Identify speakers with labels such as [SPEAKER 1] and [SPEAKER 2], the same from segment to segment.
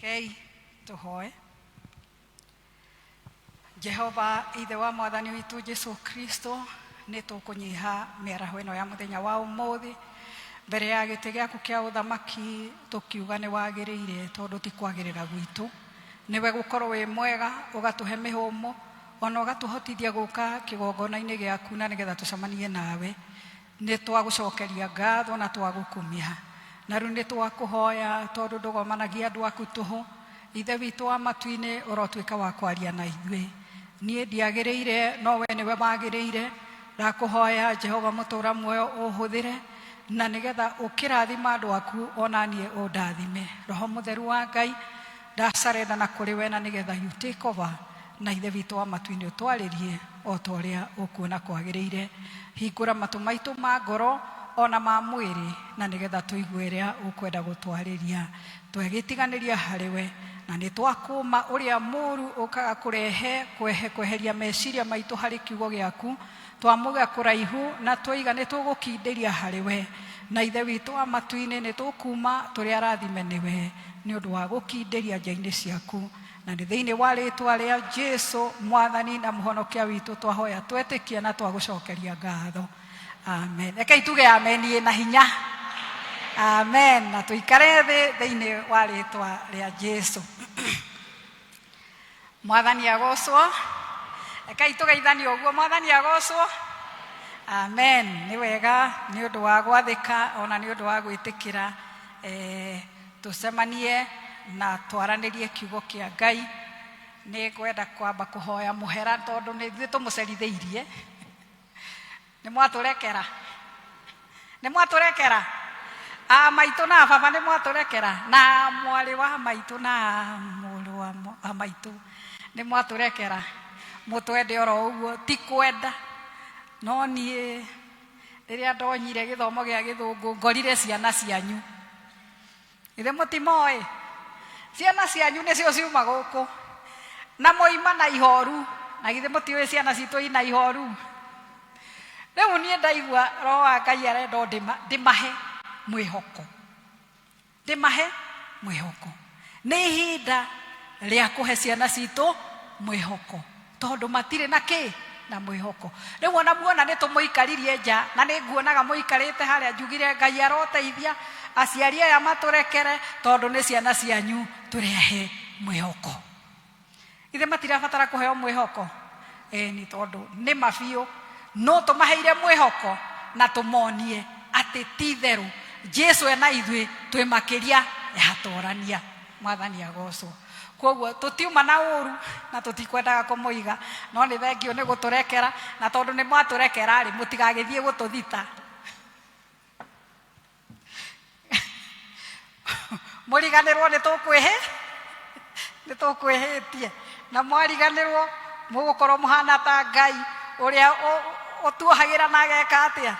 [SPEAKER 1] Rekei tũhoe. Jehova ithe wa mwathani witũ Jesu Kristo, nĩ tũkũnyiha mĩaraho ĩno ya mũthenya wa ũmũthĩ mbere ya gĩtĩ gĩaku kĩa ũthamaki tũkiuga nĩ wagĩrĩire tondũ ti kwagĩrĩra gwitũ. Nĩwe gũkorwo wĩ mwega ũgatũhe mĩhũmũ ona ũgatũhotithia gũka kĩgongona-inĩ gĩaku na nĩgetha tũcemanie nawe. Nĩ twagũcokeria ngatho na twagũkumia. Na rĩu nĩ twakũhoya tondũ ndũgomanagia andũ aku tũhũ. Ithe witũ wa matu-inĩ ũrotuĩka wa kwaria na ithuĩ. Niĩ ndiagĩrĩire no we nĩwe wagĩrĩire. Ndakũhoya Jehova mũtũra muoyo ũhũthĩre na nĩgetha ũkĩrathima andũ aku ona niĩ ũndathime. Roho mũtheru wa Ngai ndacarenda na kũrĩ we na nĩgetha you take over na Ithe witũ wa matu-inĩ ũtwarĩrie o ta ũrĩa ũkuona kwagĩrĩire. Hingũra matũ maitũ ma ngoro o na ma mwĩrĩ na nĩgetha tũigue ũrĩa ũkwenda gũtwarĩria. Twegĩtiganĩria harĩ we na nĩ twakũma ũrĩa mũru ũkaga kũrehe kwehe kweheria meciria maitũ harĩ kiugo gĩaku. Twamũiga kũraihu na twoiga nĩ tũgũkindĩria harĩ we. Na Ithe witũ wa matu-inĩ nĩ tũkuma tũrĩ arathime nĩwe nĩ ũndũ wa gũkindĩria nja-inĩ ciaku. Na nĩ thĩinĩ wa rĩtwa rĩa Jesu mwathani na mũhonokia witũ twahoya twetĩkia na twagũcokeria ngatho. Amen. Rekei tuge amen ĩ na hinya. Amen. Na tũikare thĩ thĩinĩ wa rĩtwa rĩa Jesu. Mwathani agocwo. Rekei tũgeithanie ũguo mwathani agocwo. Amen. Nĩ wega nĩ ũndũ wa gwathĩka ona nĩ ũndũ wa gwĩtĩkĩra tũcemanie na twaranĩrie kiugo kĩa Ngai. Nĩ ngwenda kwamba kũhoya mũhera tondũ nĩ ithuĩ tũmũcerithĩirie. Nĩ mwatũrekera? Nĩ mwatũrekera? A maitũ na baba nĩ mwatũrekera? Na mwarĩ wa maitũ na mũrũ wa maitũ nĩ mwatũrekera? Mũtwende oro ũguo, ti kwenda. No niĩ rĩrĩa ndonyire gĩthomo gĩa gĩthũngũ ngorire ciana cianyu. Ithe mũtimoĩ? Ciana cianyu nĩcio ciuma gũkũ na moima na ihoru. Na githĩ mũtiũĩ ciana citũ ina ihoru? Rĩu niĩ ndaigua roho wa Ngai arenda o ndĩmahe mwĩhoko. Ndĩmahe mwĩhoko. Nĩ ihinda rĩa kũhe ciana citũ mwĩhoko tondũ matirĩ na kĩ na mwĩhoko. Rĩu ona muona nĩ tũmũikaririe nja na nĩ nguonaga mũikarĩte harĩa njugire Ngai aroteithia aciari aya matũrekere tondũ nĩ ciana cianyu tũrehe mwĩhoko. Ithe matirabatara kũheo mwĩhoko? Ĩni, tondũ nĩ ma biũ no tũmaheire mwĩhoko na tũmonie atĩ ti itherũ Jesu ena ithuĩ twĩ makĩria ya torania. Mwathani agocwo. Koguo tũtiuma na ũru na tũtikwendaga kũmũiga no nĩ thengiũ nĩ gũtũrekera na tondũ nĩ mwatũrekera rĩ mũtigagĩthiĩ gũtũthita. Mũriganĩrwo nĩ tũkwĩhĩ nĩ tũkwĩhĩtie na mwariganĩrwo mũgũkorwo mũhana ta Ngai ũrĩa ũtuohagĩra na ageka atĩa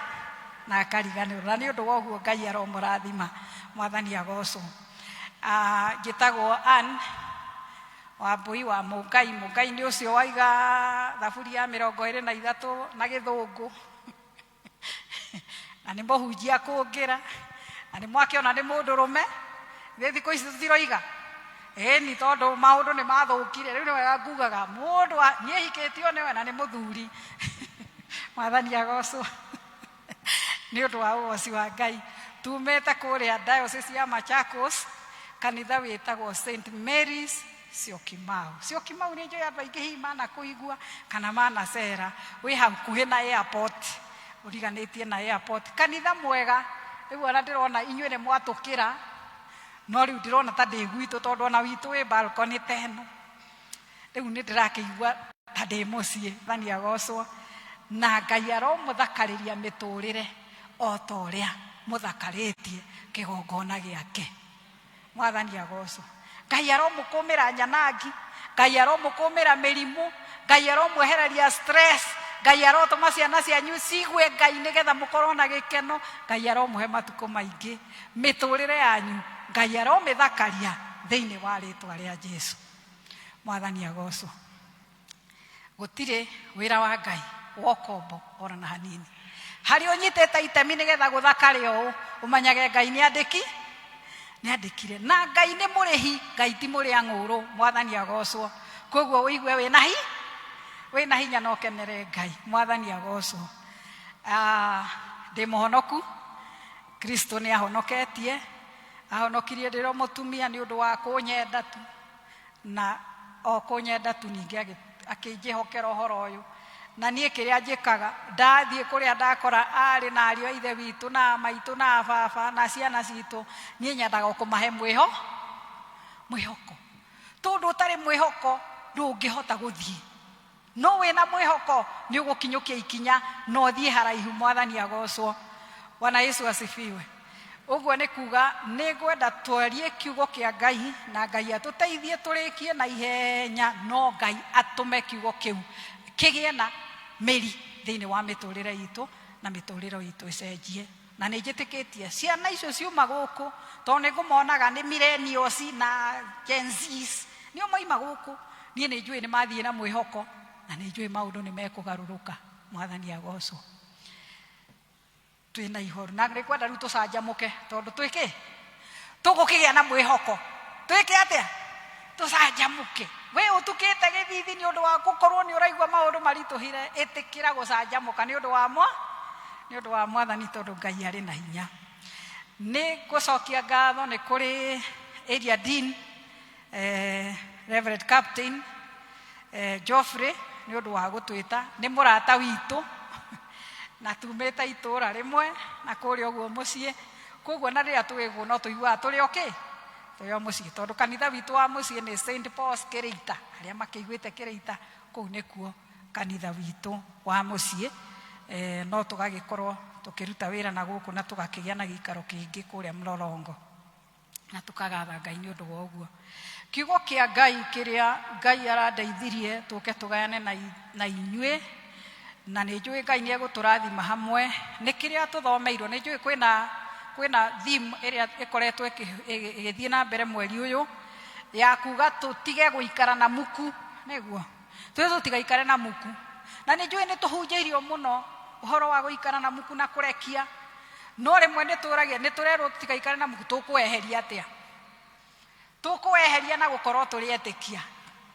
[SPEAKER 1] na akariganĩrwo. Na nĩ ũndũ wa ũguo Ngai aromũrathima. Mwathani agocwo. Njĩtagwo Ann Wambui wa Mũngai. Mũngai nĩ ũcio waiga thaburi ya 23 na gĩthũngũ. Na nĩ mũhunjia kũngĩra na nĩ mwakĩona nĩ mũndũrũme. Thĩ thikũ ici tũtiroiga ĩni tondũ maũndũ nĩ mathũkire. Rĩu nĩ wega ngugaga mũndũ niĩ hikĩtio nĩwe na nĩ mũthuri. Mwathani agocwo nĩ ũndũ wa ũgoci wa Ngai. Tumĩte kũrĩa diocese ya Machakos, kanitha wĩtagwo St Mary's Syokimau. Syokimau nĩ njũĩ andũ aingĩ hihi manakũigua kana manacera, wĩ hakuhĩ na airport, ũriganĩtie na airport. Kanitha mwega, rĩu ona ndĩrona inyuĩ nĩ mwatũkĩra, no rĩu ndĩrona ta ndĩ gwitũ tondũ ona witũ wĩ balcony ta ĩno. Rĩu nĩ ndĩrakĩigua ta ndĩ mũciĩ. Mwathani agocwo. Na Ngai aromũthakarĩria mĩtũrĩre o ta ũrĩa mũthakarĩtie kĩgongona gĩake. Mwathani agocwo. Ngai aromũkũmĩra nyanangi, Ngai aromũkũmĩra mĩrimũ, Ngai aromwehereria stress, Ngai arotũma ciana cianyu cigue Ngai nĩgetha mũkorwo na gĩkeno, Ngai aromũhe matukũ maingĩ, mĩtũrĩre yanyu Ngai aromĩthakaria thĩinĩ wa rĩtwa rĩa Jesu. Mwathani agocwo. Gũtirĩ wĩra wa Ngai wa ũkombo ona na hanini. Harĩa ũnyitĩte itemi nĩgetha gũthakare ũũ, ũmanyage Ngai nĩ andĩki, Nĩ andĩkire na Ngai nĩ mũrĩhi, Ngai ti mũrĩa ng'ũrũ, Mwathani agocwo. Koguo ũigue wĩna hi wĩna hinya na ũkenere Ngai, Mwathani agocwo. Ah, ndĩ mũhonoku, Kristo nĩ ahonoketie, ahonokirie ndĩro mũtumia nĩ ũndũ wa kũnyenda tu, na o kũnyenda tu ningĩ akĩnjĩhokera ũhoro ũyũ. Na niĩ kĩrĩa njĩkaga, ndathiĩ kũrĩa ndakora aarĩ na ariũ a ithe witũ na maitũ na baba na ciana citũ, niĩ nyendaga o kũmahe mwĩhoko. Tondũ ũtarĩ mwĩhoko ndũngĩhota gũthiĩ. No wĩna mwĩhoko nĩ ũgũkinyũkia ikinya na ũthiĩ haraihu. Mwathani agocwo. Bwana Yesu asifiwe. Ũguo nĩ kuga nĩ ngwenda twarie kiugo kĩa Ngai na Ngai atũteithie tũrĩkie na ihenya, no Ngai atũme kiugo kĩu kĩgĩe na mĩri thĩinĩ wa mĩtũrĩre itũ na mĩtũrĩre itũ ĩcenjie. Na nĩ njĩtĩkĩtie ciana icio ciuma gũkũ, tondũ nĩ ngũmonaga nĩ millennials na Gen Zs, nĩo maima gũkũ. Niĩ nĩ njũĩ nĩ mathiĩ na mwĩhoko na nĩ njũĩ maũndũ nĩ mekũgarũrũka. Mwathani agocwo. Twĩna ihoru na nĩ kwenda rĩu tũcanjamũke, tondũ twĩkĩ tũgũkĩgĩa na mwĩhoko. Twĩke atĩa? Tũcanjamũke. We ũtukĩte gĩthithi nĩ ũndũ wa gũkorwo nĩ ũraigua maũndũ maritũhire, ĩtĩkĩra gũcanjamũka nĩ ũndũ wa mwa nĩ ũndũ wa Mwathani, tondũ Ngai arĩ na hinya. Nĩ ngũcokia ngatho nĩ kũrĩ area dean, Reverend Captain Geoffrey nĩ ũndũ wa gũtwĩta. Nĩ mũrata witũ na tumĩte itũra rĩmwe na kũrĩa ũguo mũciĩ, koguo na rĩrĩa twĩgwo no tũiguaga tũrĩ okay, tũrĩ o mũciĩ, tondũ kanitha witũ wa mũciĩ nĩ St Paul's Kĩrĩita. Arĩa makĩiguĩte Kĩrĩita, kũu nĩkuo kanitha witũ wa mũciĩ. No tũgagĩkorwo tũkĩruta wĩra na gũkũ na tũgakĩgĩa na gĩikaro kĩngĩ kũrĩa Mlolongo, na tũkagatha Ngai nĩ ũndũ wa ũguo. Kiugo kĩa Ngai kĩrĩa Ngai arandeithirie tũke tũgayane na inyuĩ, na nĩ njũĩ Ngai nĩ egũtũrathima hamwe, nĩ kĩrĩa tũthomeirwo. Nĩ njũĩ kwĩna theme ĩrĩa ĩkoretwo ĩgĩthiĩ na mbere mweri ũyũ ya kuga tũtige gũikara na muku, nĩguo twĩ tũtigaikare na muku. Na nĩ njũĩ nĩ tũhunjĩirio mũno ũhoro wa gũikara na muku na kũrekia, no rĩmwe nĩ tũragia, nĩ tũrerwo tũtigaikare na muku, tũkũweheria atĩa? Tũkũweheria na gũkorwo tũrĩ etĩkia.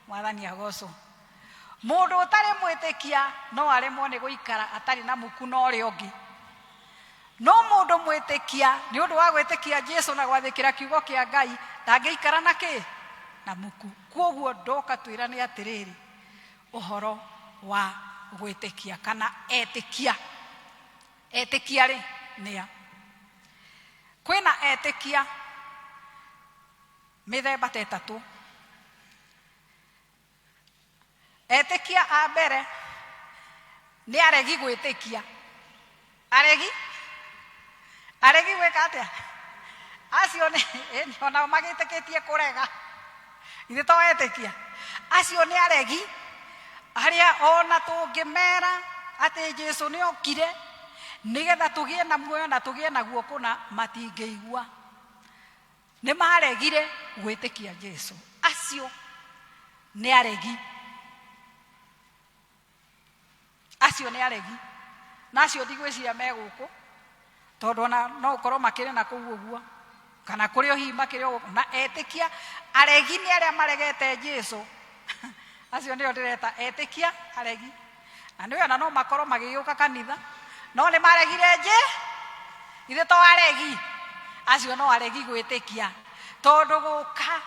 [SPEAKER 1] Mwathani agocwo. Mũndũ ũtarĩ mwĩtĩkia no aremwo nĩ gũikara atarĩ na muku na ũrĩa ũngĩ, no mũndũ mwĩtĩkia nĩ ũndũ wa gwĩtĩkia Jesu na gwathĩkĩra kiugo kĩa Ngai ndangĩikara na kĩ na muku. Koguo ndoka twĩrane atĩrĩrĩ, ũhoro wa gwĩtĩkia kana etĩkia. Etĩkia rĩ nĩa? Kwĩna etĩkia mĩthemba ta ĩtatũ. Etĩkia a mbere nĩ aregi gwĩtĩkia. Aregi gwĩka atĩa? Acio nĩ onao magĩtĩkĩtie kũrega, ithe to etĩkia. Acio nĩ aregi arĩa ona tũngĩmera atĩ Jesu nĩ okire nĩgetha tũgĩe na muoyo na tũgĩe naguo kũna, matingĩigua. Nĩ maregire gwĩtĩkia Jesu. Acio nĩ aregi. Acio nĩ aregi. Na acio ndigwĩciria me gũkũ, tondũ ona no ũkorwo makĩrĩ na kũu ũguo, kana kũrĩ o hihi makĩrĩ o gũkũ. Na etĩkia aregi nĩ arĩa maregete Jesu. Acio nĩo ndĩreta etĩkia aregi. Na nĩwe ona no makorwo magĩgĩũka kanitha, no nĩ maregire nje. Ithe to aregi. Acio no aregi gwĩtĩkia, tondũ gũka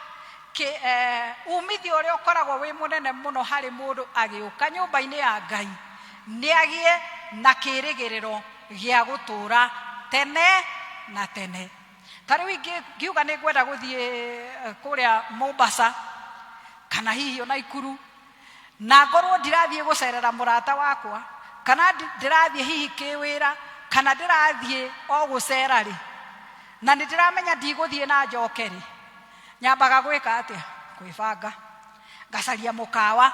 [SPEAKER 1] umithio ũrĩa ũkoragwo wĩ mũnene mũno harĩ mũndũ agĩũka nyũmba-inĩ ya Ngai nĩ agĩe na kĩĩrĩgĩrĩro gĩa gũtũũra tene na tene. Ta rĩu ingiuga nĩ ngwenda gũthiĩ kũrĩa Mombasa kana hihi ona Ikuru, na ngorwo ndirathiĩ gũcerera mũrata wakwa, kana ndĩrathiĩ hihi kĩwĩra, kana ndĩrathiĩ o gũcera rĩ, na nĩ ndĩramenya ndigũthiĩ na njoke rĩ, nyambaga gwĩka atĩa? Kwĩbanga, ngacaria mũkawa,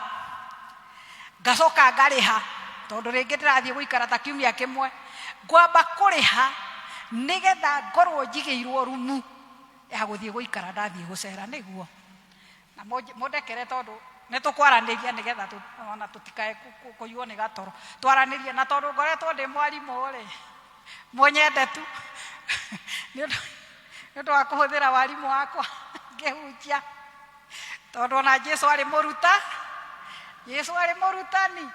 [SPEAKER 1] ngacoka ngarĩha, tondũ rĩngĩ ndĩrathiĩ gũikara ta kiumia kĩmwe, ngwamba kũrĩha nĩgetha ngorwo njigĩirwo rumu ya gũthiĩ gũikara ndathiĩ gũcera, nĩguo na mũndekere tondũ nĩ tũkwaranĩria nĩgetha ona tũtikae kũiywo nĩ gatoro, twaranĩrie. Na tondũ ngoretwo ndĩ mwarimũ rĩ, mũnyende tu nĩ ũndũ Nĩ ũndũ wa kũhũthĩra warimũ wakwa ngĩhunjia. Tondũ ona Jesu arĩ mũruta, Jesu arĩ mũrutani.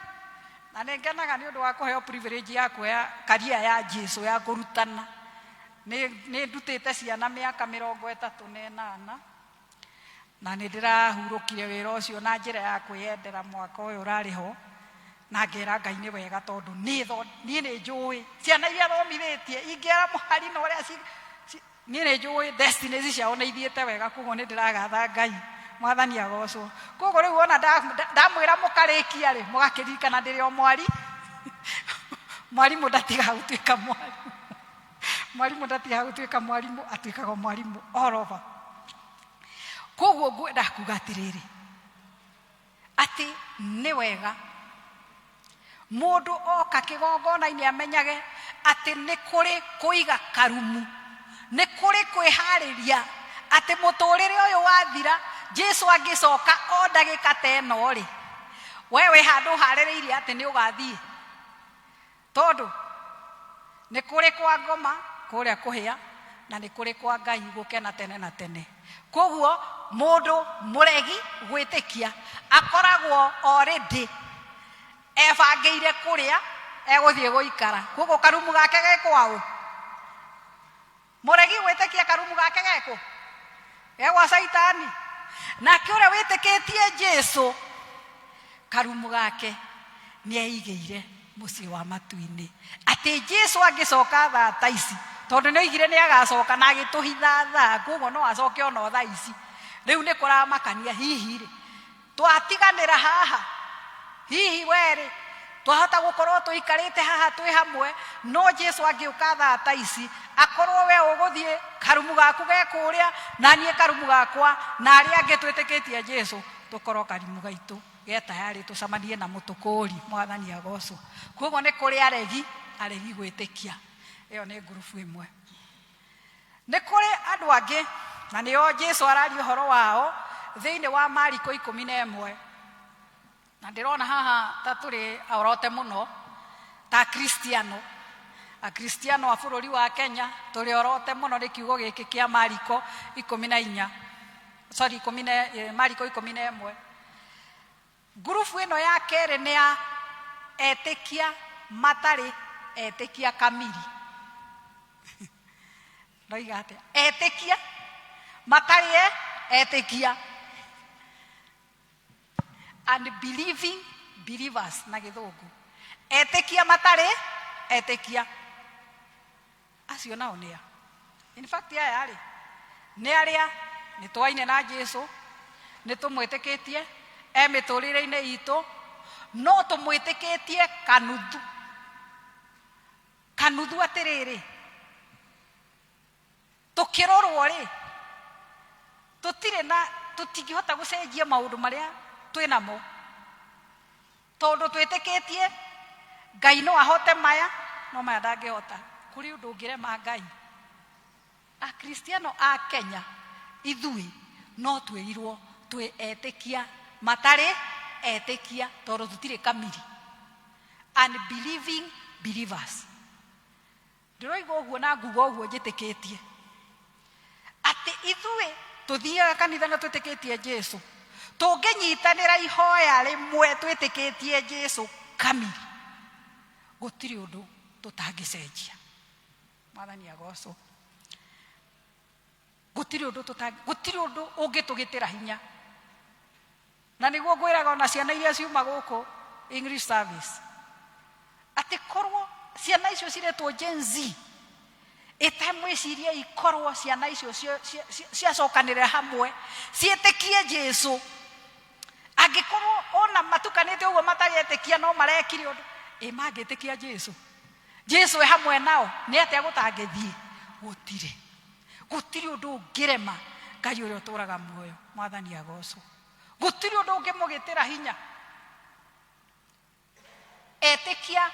[SPEAKER 1] Na nĩ ngenaga nĩ ũndũ wa kũheo privilege ya kuoya career ya Jesu ya kũrutana. Nĩ nĩ ndutĩte ciana mĩaka 38 na nĩ ndĩrahurũkire wĩra ũcio na njĩra ya kwĩyendera mwaka ũyũ ũrarĩ ho na ngera Ngai nĩ wega tondũ niĩ niĩ nĩ njũĩ ciana iria thomithĩtie ingĩara mũhari na ũrĩa niĩ nĩ njũĩ destinies ciao nĩ ithiĩte wega koguo nĩ ndĩragatha Ngai mwathani agocwo. Koguo rĩu ona ndamwĩra mũkarĩkia rĩ mũgakĩririkana ndĩrĩ o mwari mwarimũ ndatigaga gũtuĩka mwarimũ, mwarimũ ndatigaga gũtuĩka mwarimũ, atuĩkaga o mwarimũ all over. Koguo ngwenda kuga atĩrĩrĩ atĩ nĩ wega mũndũ oka kĩgongona-inĩ amenyage atĩ nĩ kũrĩ kũiga karumu, nĩ kũrĩ kwĩharĩria atĩ mũtũrĩre ũyũ wathira Jesu angĩcoka o ndagĩka ta ĩno rĩ, we wĩ handũ ũharĩrĩirie atĩ nĩ ũgathiĩ. Tondũ nĩ kũrĩ kwa ngoma kũrĩa kũhĩa na nĩ kũrĩ kwa Ngai gũkena tene na tene. Koguo mũndũ mũregi gwĩtĩkia akoragwo already ebangĩire kũrĩa egũthiĩ gũikara. Koguo karumu gake ge kwaũ? Mũregi gwĩtĩkia karumu gake gekũ? Ge gwa Caitani. Nake ũrĩa wĩtĩkĩtie Jesu karumu gake nĩ eigĩire mũciĩ wa matu-inĩ. Atĩ Jesu angĩcoka thaa ta ici, tondũ nĩ oigire nĩ agacoka na agĩtũhitha thaa, koguo no acoke ona thaa ici. Rĩu nĩ kũramakania hihi rĩ, twatiganĩra haha, hihi werĩ twahota gũkorwo tũikarĩte haha twĩ hamwe, no Jesu angĩũka thaa ta ici akorwo we ũgũthiĩ karumu gaku ge kũrĩa na niĩ karumu gakwa na arĩa angĩ twĩtĩkĩtie Jesu tũkorwo karumu gaitũ ge tayarĩ tũcemanie na mũtũkũri mwathani agocwo. Koguo nĩ kũrĩ aregi, aregi gwĩtĩkia. Ĩyo nĩ ngurubu ĩmwe. Nĩ kũrĩ andũ angĩ na nĩo Jesu araria ũhoro wao thĩinĩ wa Mariko 11. Na ndĩrona haha ta tũrĩ orote mũno ta Akristiano, Akristiano a bũrũri wa Kenya tũrĩ orote mũno nĩ kiugo gĩkĩ kĩa Mariko 14, sorry, ikũmi na, Mariko 11. Ngurubu ĩno ya kerĩ nĩ ya etĩkia matarĩ etĩkia kamiri. Ndoiga atĩa? Etĩkia matarĩ etĩkia. Unbelieving believers na gĩthũngũ. Etĩkia matarĩ etĩkia. Acio nao nĩ a? In fact aya rĩ, nĩ arĩa nĩ twaine na Jesu, nĩ tũmwĩtĩkĩtie, e mĩtũrĩre-inĩ itũ, no tũmwĩtĩkĩtie kanuthu. Kanuthu atĩrĩrĩ, tũkĩrorwo rĩ, tũtirĩ na, tũtingĩhota gũcenjia maũndũ marĩa twĩ namo. Tondũ twĩtĩkĩtie Ngai no ahote maya, no maya ndangĩhota. Kũrĩ ũndũ ũngĩrema Ngai? Akristiano a Kenya ithuĩ no twĩrirwo twĩ etĩkia matarĩ etĩkia tondũ tũtirĩ kamiri. Unbelieving believers. Ndĩroiga ũguo na nguga ũguo njĩtĩkĩtie atĩ ithuĩ tũthiaga kanitha na twĩtĩkĩtie Jesu, tũngĩnyitanĩra ihoya rĩmwe twĩtĩkĩtie Jesu kamiri, gũtirĩ ũndũ tũtangĩcenjia. Mwathani agocwo. Gũtirĩ ũndũ tũtangĩ, gũtirĩ ũndũ ũngĩtũgĩtĩra hinya. Na nĩguo ngwĩraga ona ciana iria ciuma gũkũ English service atĩ korwo ciana icio ciretwo Gen Z, ĩtamwĩcirie ikorwo ciana icio ciacokanĩrĩra hamwe ciĩtĩkie Jesu, angĩkorwo ona matukanĩte ũguo mataretĩkia no marekire ũndũ, ĩ mangĩtĩkia Jesu, Jesu e hamwe nao, nĩ atĩa gũtangĩthiĩ? Gũtirĩ. Gũtirĩ ũndũ ũngĩrema Ngai ũrĩa ũtũraga muoyo. Mwathani agocwo. Gũtirĩ ũndũ ũngĩmũgĩtĩra hinya. Etĩkia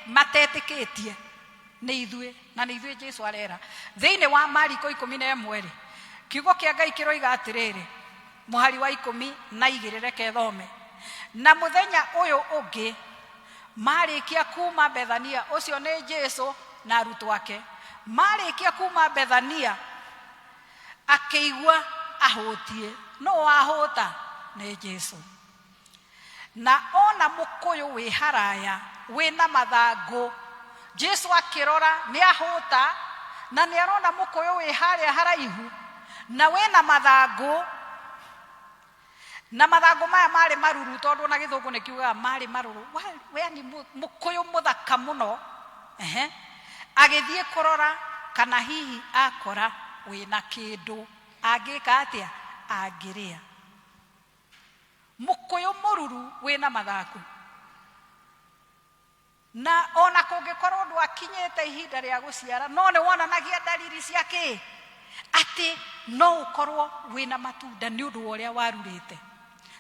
[SPEAKER 1] matetĩkĩtie nĩ ithuĩ, na nĩ ithuĩ Jesu arera. Thĩinĩ wa Mariko 11 rĩ, kiugo kĩa Ngai kĩroiga atĩrĩrĩ, mũhari wa 12, reke thome. Na mũthenya ũyũ ũngĩ marĩkia kuma Bethania, ũcio nĩ Jesu na arutwo ake, marĩkia kuma Bethania, Akĩigua ahũtiĩ. Nũ wahũta? Nĩ Jesu. Na ona mũkũyũ wĩ haraya wĩna mathangũ. Jesu akĩrora nĩ ahũta na nĩ arona mũkũyũ wĩ harĩa haraihu na wĩna mathangũ. Na mathangũ maya marĩ maruru tondũ ona gĩthũngũ nĩ kiugaga marĩ marũrũ. Yani mũkũyũ mũthaka mũno. Ehe. Agĩthiĩ kũrora kana hihi akora wĩna kĩndũ angĩka atĩa? Angĩrĩa. Mũkũyũ mũruru wĩna mathangũ. Na ona kũngĩkorwo ndwakinyĩte ihinda rĩa gũciara, no nĩ wonanagia ndariri cia kĩ? Atĩ no ũkorwo wĩna matunda nĩ ũndũ wa ũrĩa warurĩte.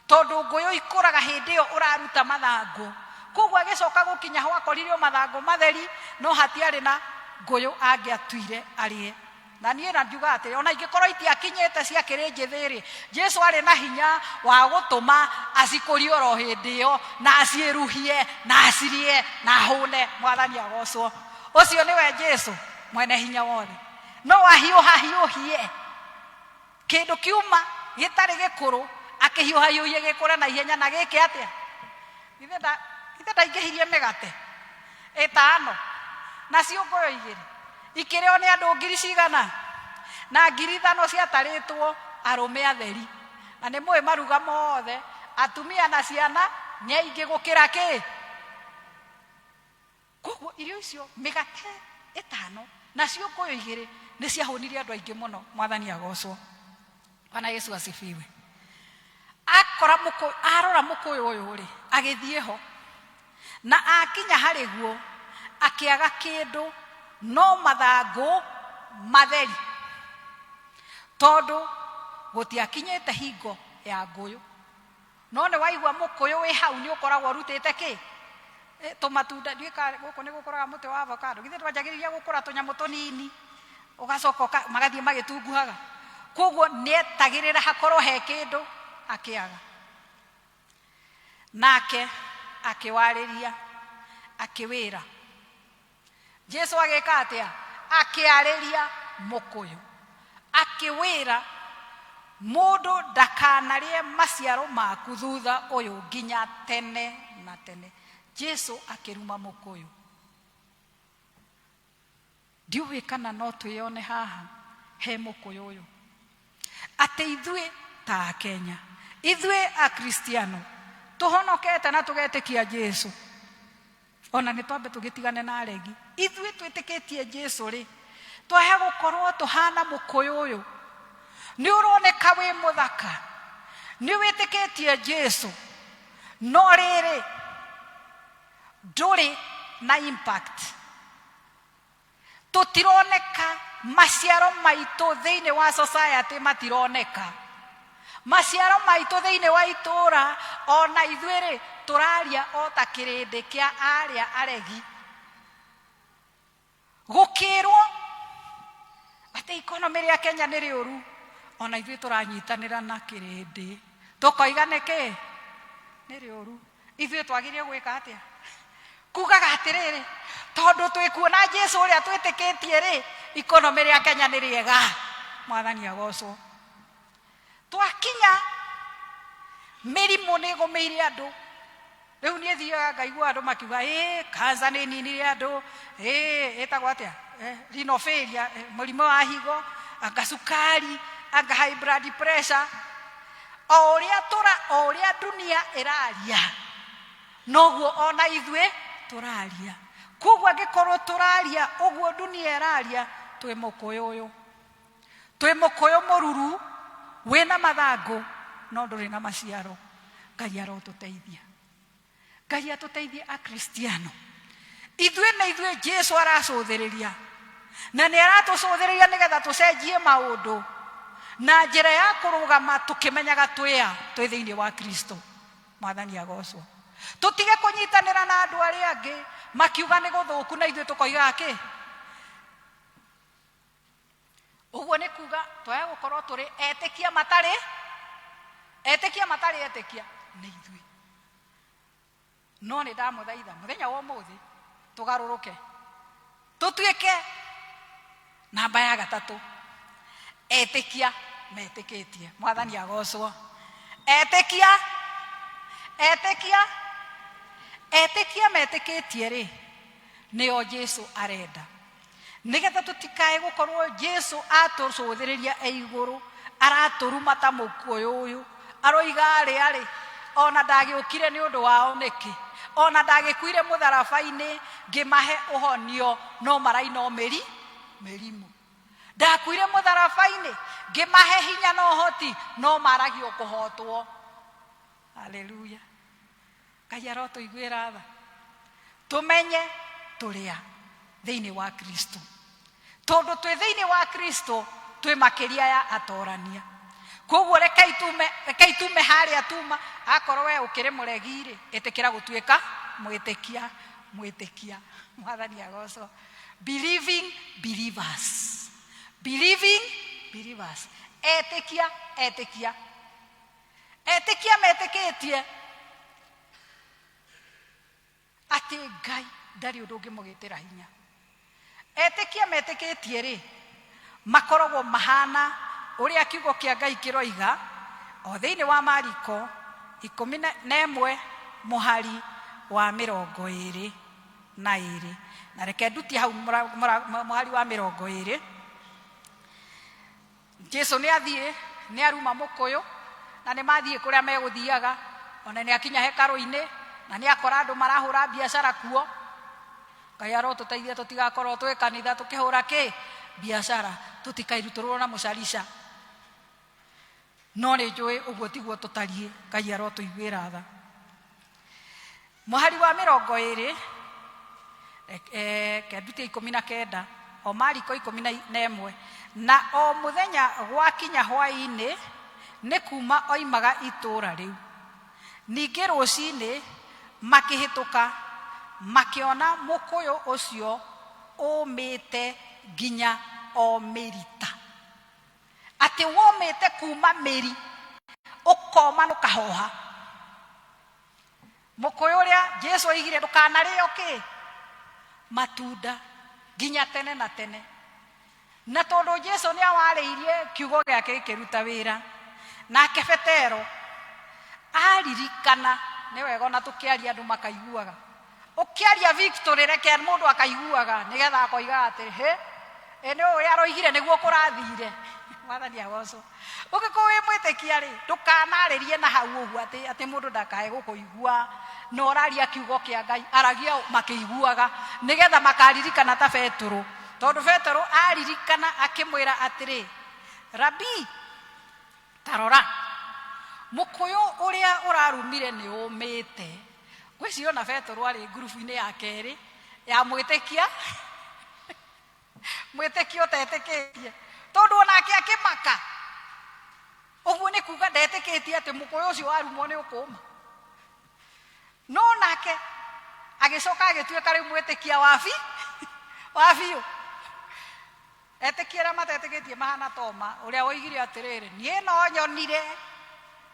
[SPEAKER 1] Tondũ ngũyũ ikũraga hĩndĩ ĩyo ũraruta mathangũ. Koguo agĩcoka gũkinya ho akorire o mathangũ matheri, no hatiarĩ na ngũyũ angĩatuire arĩe. Na niĩ na ngiuga atĩrĩ, ona ingĩkorwo itiakinyĩte ciakĩrĩ njĩthĩ-rĩ, Jesu arĩ na hinya wa gũtũma acikũrie oro hĩndĩ ĩyo, na aciĩruhie, na acirĩe, na ahũne. Mwathani agocwo. Ũcio nĩwe Jesu, mwene hinya wothe. No ahiũhahiũhie kĩndũ kiuma gĩtarĩ gĩkũrũ, akĩhiũhahiũhie gĩkũre na ihenya na gĩke atĩa? Githĩ ndaingĩhirie mĩgate ĩtano na ciũngũyũ igĩrĩ ikĩrĩo nĩ andũ ngiri cigana? Na 5,000 ciatarĩtwo arũme atheri. Na nĩ mũĩ maruga mothe, atumia na ciana nĩ aingĩ gũkĩra kĩ? Koguo irio icio mĩgate ĩtano na ciũngũyũ igĩrĩ nĩ ciahũnirie andũ aingĩ mũno. Mwathani agocwo. Bwana Yesu asifiwe. Akora mũkũyũ, arora mũkũyũ ũyũ rĩ, agĩthiĩ ho. Na akinya harĩ guo, akĩaga kĩndũ no mathangũ matheri. Tondũ gũtiakinyĩte hingo ya ngũyũ. No nĩ waigua mũkũyũ wĩ hau nĩ ũkoragwo ũrutĩte kĩ? Tũmatunda, ndiũĩ kana gũkũ nĩ gũkũraga mũtĩ wa avocado. Githĩ ndwanjagĩrĩria gũkũra tũnyamũ tũnini, ũgacoka magathiĩ magĩtunguhaga. Koguo nĩ etagĩrĩra hakorwo he kĩndũ akĩaga. Nake akĩwarĩria, akĩwĩra. Jesu agĩka atĩa? Akĩarĩria mũkũyũ. Akĩwĩra, mũndũ ndakanarĩe maciaro maku thutha ũyũ nginya tene na tene. Jesu akĩruma mũkũyũ. Ndiũĩ kana no twĩyone haha he mũkũyũ ũyũ. Atĩ ithuĩ ta Akenya, ithuĩ Akristiano, tũhonokete na tũgetĩkia Jesu. Ona nĩ twambe tũgĩtigane na aregi. Ithuĩ twĩtĩkĩtie Jesu rĩ, twaya gũkorwo tũhana mũkũyũ ũyũ. Nĩ ũroneka wĩ mũthaka, nĩ wĩtĩkĩtie Jesu, no rĩrĩ, ndũrĩ na impact. Tũtironeka, maciaro maitũ thĩinĩ wa society matironeka. Maciaro maitũ thĩinĩ wa itũũra, ona ithuĩ rĩ, tũraria o ta kĩrĩndĩ kĩa arĩa aregi. Gũkĩrwo atĩ economy rĩa Kenya nĩ rĩũru, ona ithuĩ tũranyitanĩra na kĩrĩndĩ. Tũkoiga nĩkĩ? Nĩ rĩũru. Ithuĩ twagĩrĩire gwĩka atĩa? Kugaga atĩrĩrĩ, tondũ twĩkuona Jesu ũrĩa twĩtĩkĩtie rĩ, economy rĩa Kenya nĩ rĩega. Mwathani agocwo. Twakinya mĩrimũ nĩ ĩgũmĩire andũ. Rĩu niĩ thiaga ngaigua andũ makiuga, ĩĩ, cancer nĩ ĩninire andũ, ĩĩ, ĩtagwo atĩa? Renal failure, mũrimũ wa higo, anga cukari, anga high blood pressure. O ũrĩa tũra, o ũrĩa dunia ĩraria, noguo ona ithuĩ tũraria. Koguo angĩkorwo tũraria ũguo dunia ĩraria, twĩ mũkũyũ ũyũ. Twĩ mũkũyũ mũruru, wĩna mathangũ, no ndũrĩ na maciaro. Ngai arotũteithia. Ngai atũteithie Akristiano. Ithuĩ nĩ ithuĩ Jesu aracũthĩrĩria. Na nĩ aratũcũthĩrĩria nĩgetha tũcenjie maũndũ na njĩra ya kũrũgama tũkĩmenyaga twĩ a, twĩ thĩinĩ wa Kristo. Mwathani agocwo. Tũtige kũnyitanĩra na andũ arĩa angĩ makiuga nĩ gũthũku na ithuĩ tũkoiga kĩ? Ũguo nĩ kuga twaya gũkorwo tũrĩ etĩkia matarĩ, etĩkia matarĩ etĩkia nĩ ithuĩ. No nĩ ndamũthaitha mũthenya wa ũmũthĩ tũgarũrũke, tũtuĩke namba ya gatatũ, Etĩkia metĩkĩtie. Mwathani agocwo. Etĩkia, etĩkia, etĩkia metĩkĩtie rĩ, nĩo Jesu arenda. Nĩgetha tũtikae gũkorwo Jesu atũcũthĩrĩria e igũrũ, aratũruma ta mũkũyũ ũyũ, aroiga arĩa rĩ, ona ndagĩũkire nĩ ũndũ wao nĩkĩ? Ona ndagĩkuire mũtharaba-inĩ ngĩmahe ũhonio, no maraina o mĩri, mĩrimũ. Ndakuire mũtharaba-inĩ ngĩmahe hinya na ũhoti, no maragio kũhotwo. Haleluya. Ngai arotũiguĩra tha, tũmenye tũrĩa thĩinĩ wa Kristo, tondũ twĩ thĩinĩ wa Kristo twĩ makĩria ya atorania. Koguo rekei tume, rekei tume harĩa tuma. Akorwo we ũkĩrĩ mũregi-rĩ, ĩtĩkĩra gũtuĩka mwĩtĩkia, mwĩtĩkia. Mwathani agocwo. Believing believers, believing believers, etĩkia, etĩkia, etĩkia metĩkĩtie atĩ Ngai ndarĩ ũndũ ũngĩmũgĩtĩra hinya. Etĩkia metĩkĩtie rĩ, makoragwo mahana ũrĩa kiugo kĩa Ngai kĩroiga o thĩinĩ wa Mariko 11 mũhari wa 22. Na reke ndutie hau mũhari wa 20. Jesu nĩ athiĩ, nĩ aruma mũkũyũ, na nĩ mathiĩ kũrĩa megũthiaga, ona nĩ akinya hekarũ-inĩ, na nĩ akora andũ marahũra biacara kuo. Ngai arotũteithia tũtigakorwo twĩ kanitha tũkĩhũra kĩ biacara, tũtikairutũrũrwo na mũcarica. No nĩ njũĩ ũguo tiguo tũtariĩ. Ngai arotũiguĩra tha. Mũhari wa 20, kendutia 19, o Mariko 11, na o mũthenya gwakinya hwaĩ-inĩ nĩ kuma oimaga itũũra rĩu. Ningĩ rũcinĩ makĩhĩtũka, makĩona mũkũyũ ũcio ũmĩte nginya o mĩrita. Atĩ womĩte kuma mĩri, ũkoma na ũkahoha. Mũkũyũ ũrĩa Jesu oigire ndũkanarĩo kĩ? Matunda nginya tene na tene. Na tondũ Jesu nĩ awarĩirie kiugo gĩake gĩkĩruta wĩra, nake Petero aririkana, nĩ wega ona tũkĩaria andũ makaiguaga. Ũkĩaria victory reke mũndũ akaiguaga nĩgetha akoigaga atĩ hĩ, ĩ nĩ ũrĩa aroigire nĩguo kũrathire. Mwathani agocwo. Ũngĩkorwo wĩ mwĩtĩkia rĩ, ndũkanarĩrie na hau ũguo atĩ atĩ mũndũ ndakae gũkũigua, na ũraria kiugo kĩa Ngai, aragia makĩiguaga nĩgetha makaririkana ta Petero. Tondũ Petero aririkana akĩmwĩra atĩrĩ, Rabi, ta rora, mũkũyũ ũrĩa ũrarumire nĩ ũmĩte. Ngwĩciria ona Petero arĩ ngurubu-inĩ ya kerĩ ya mwĩtĩkia, mwĩtĩkia ũtetĩkĩtie, tondũ onake akĩmaka. Ũguo nĩ kuga ndetĩkĩtie atĩ mũkũyũ ũcio warumwo nĩ ũkũma. No nake agĩcoka agĩtuĩka rĩu mwĩtĩkia wa wa biũ. Etĩkia arĩa matetĩkĩtie mahana Toma, ũrĩa woigire atĩrĩrĩ, niĩ no nyonire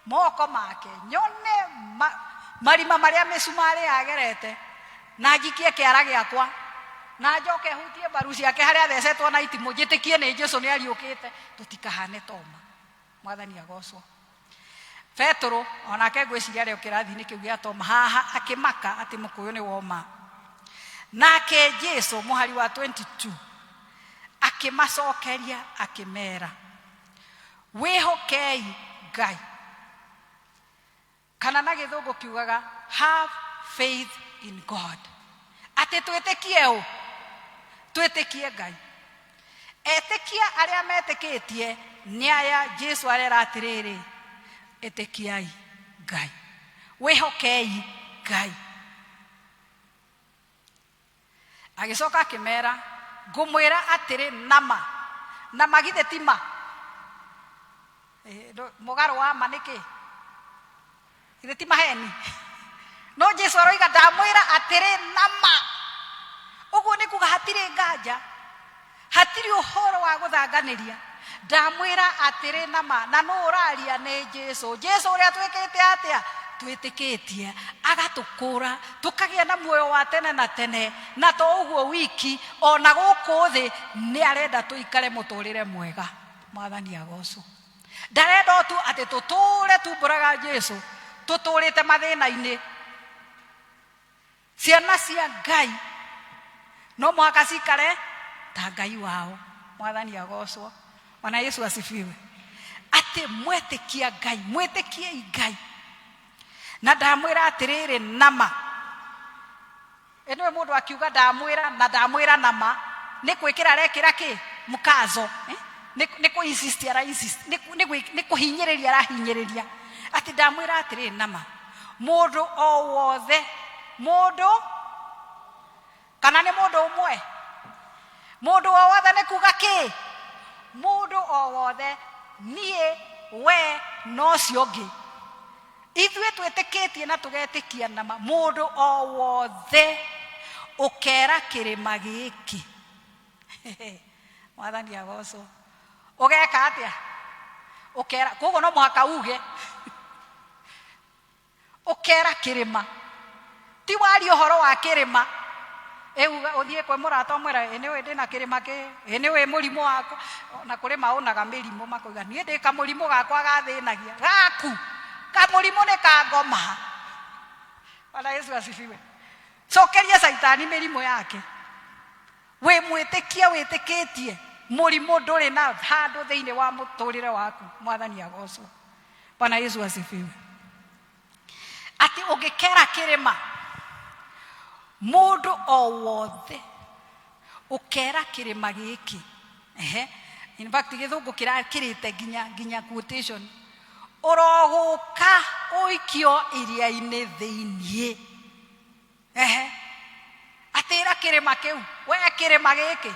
[SPEAKER 1] moko make, nyone marima marĩa mĩcumarĩ yagerete, na njikie kĩara gĩakwa, na njoke hutie mbaru ciake harĩa athecetwo na itimũ, njĩtĩkie nĩ Jesu nĩ ariũkĩte. Tũtikahane Toma. Mwathani agocwo. Petero onake ngwĩciria arĩ o kĩrathi-inĩ kĩu gĩa Toma, haha akĩmaka atĩ mũkũyũ nĩ woma. Nake Jesu mũhari wa 22 akĩmacokeria akĩmera, wĩhokei Ngai. Kana na gĩthũngũ kiugaga have faith in God. Atĩ twĩtĩkie ũ? Twĩtĩkie Ngai. Etĩkia arĩa metĩkĩtie nĩ aya Jesu arera atĩrĩrĩ, ĩtĩkiai Ngai, wĩhokei Ngai. Agĩcoka akĩmera, ngũmwĩra atĩrĩ nama, nama githĩ ti ma? Mũgarũ wa ma nĩ kĩ? Githĩ ti maheni? No Jesu aroiga ndamwĩra atĩrĩ nama. Ũguo nĩ kuga hatirĩ nganja, hatirĩ ũhoro wa gũthanganĩria. Ndamwĩra atĩrĩ nama, na nũ ũraria? Nĩ Jesu. Jesu ũrĩa twĩkĩte atĩa? Twĩtĩkĩtie, agatũkũra, tũkagĩa na muoyo wa tene na tene. Na to ũguo wiki, ona gũkũ thĩ nĩ arenda tũikare mũtũrĩre mwega. Mwathani agocwo. Ndarenda o tu atĩ tũtũre tumbũraga Jesu, tũtũrĩte mathĩna-inĩ. Ciana cia Ngai no mũhaka cikare ta Ngai wao. Mwathani agocwo. Bwana Yesu asifiwe. Atĩ mwetĩkia Ngai, mwĩtĩkiei Ngai. Na ndamwĩra atĩrĩrĩ nama. Ĩnĩwe mũndũ akiuga ndamwĩra na ndamwĩra nama nĩ gwĩkĩra arekĩra kĩ mkazo, eh? Nĩ kũ insist ara insist, nĩ kũhinyĩrĩria arahinyĩrĩria atĩ ndamwĩra atĩrĩrĩ nama, mũndũ o wothe, mũndũ kana nĩ mũndũ ũmwe, mũndũ o wothe nĩ kuga kĩ, mũndũ o wothe, niĩ, we na ũcio ũngĩ, ithuĩ twĩtĩkĩtie na tũgetĩkia nama, mũndũ o wothe ũkera kĩrĩma gĩkĩ, Mwathani agocwo, ũgeka atĩa? Ũkera, koguo no mũhaka uge, ũkera kĩrĩma, ti waria ũhoro wa kĩrĩma, ĩuga ũthiĩ kwĩ mũrata ũmwĩra ĩ nĩũĩ ndĩna kĩrĩma kĩ, ĩ nĩũĩ mũrimũ wakwa, na kũrĩ maũnaga mĩrimũ makoiga niĩ ndĩ kamũrimũ gakwa gathĩnagia, gaku kamũrimũ nĩ ka ngoma. Bwana Yesu asifiwe. Cokeria caitani mĩrimũ yake. Wĩ mwĩtĩkia wĩtĩkĩtie mũrimũ ndũrĩ na handũ thĩinĩ wa mũtũrĩre waku. Mwathani agocwo. Bwana Yesu asifiwe. Atĩ ũngĩkera kĩrĩma, mũndũ o wothe ũkera kĩrĩma gĩkĩ, ehe, in fact gĩthũngũ kĩrakĩrĩte nginya quotation, ũrogũka ũikio iria-inĩ thĩiniĩ. Ehe, atĩra kĩrĩma kĩu, we kĩrĩma gĩkĩ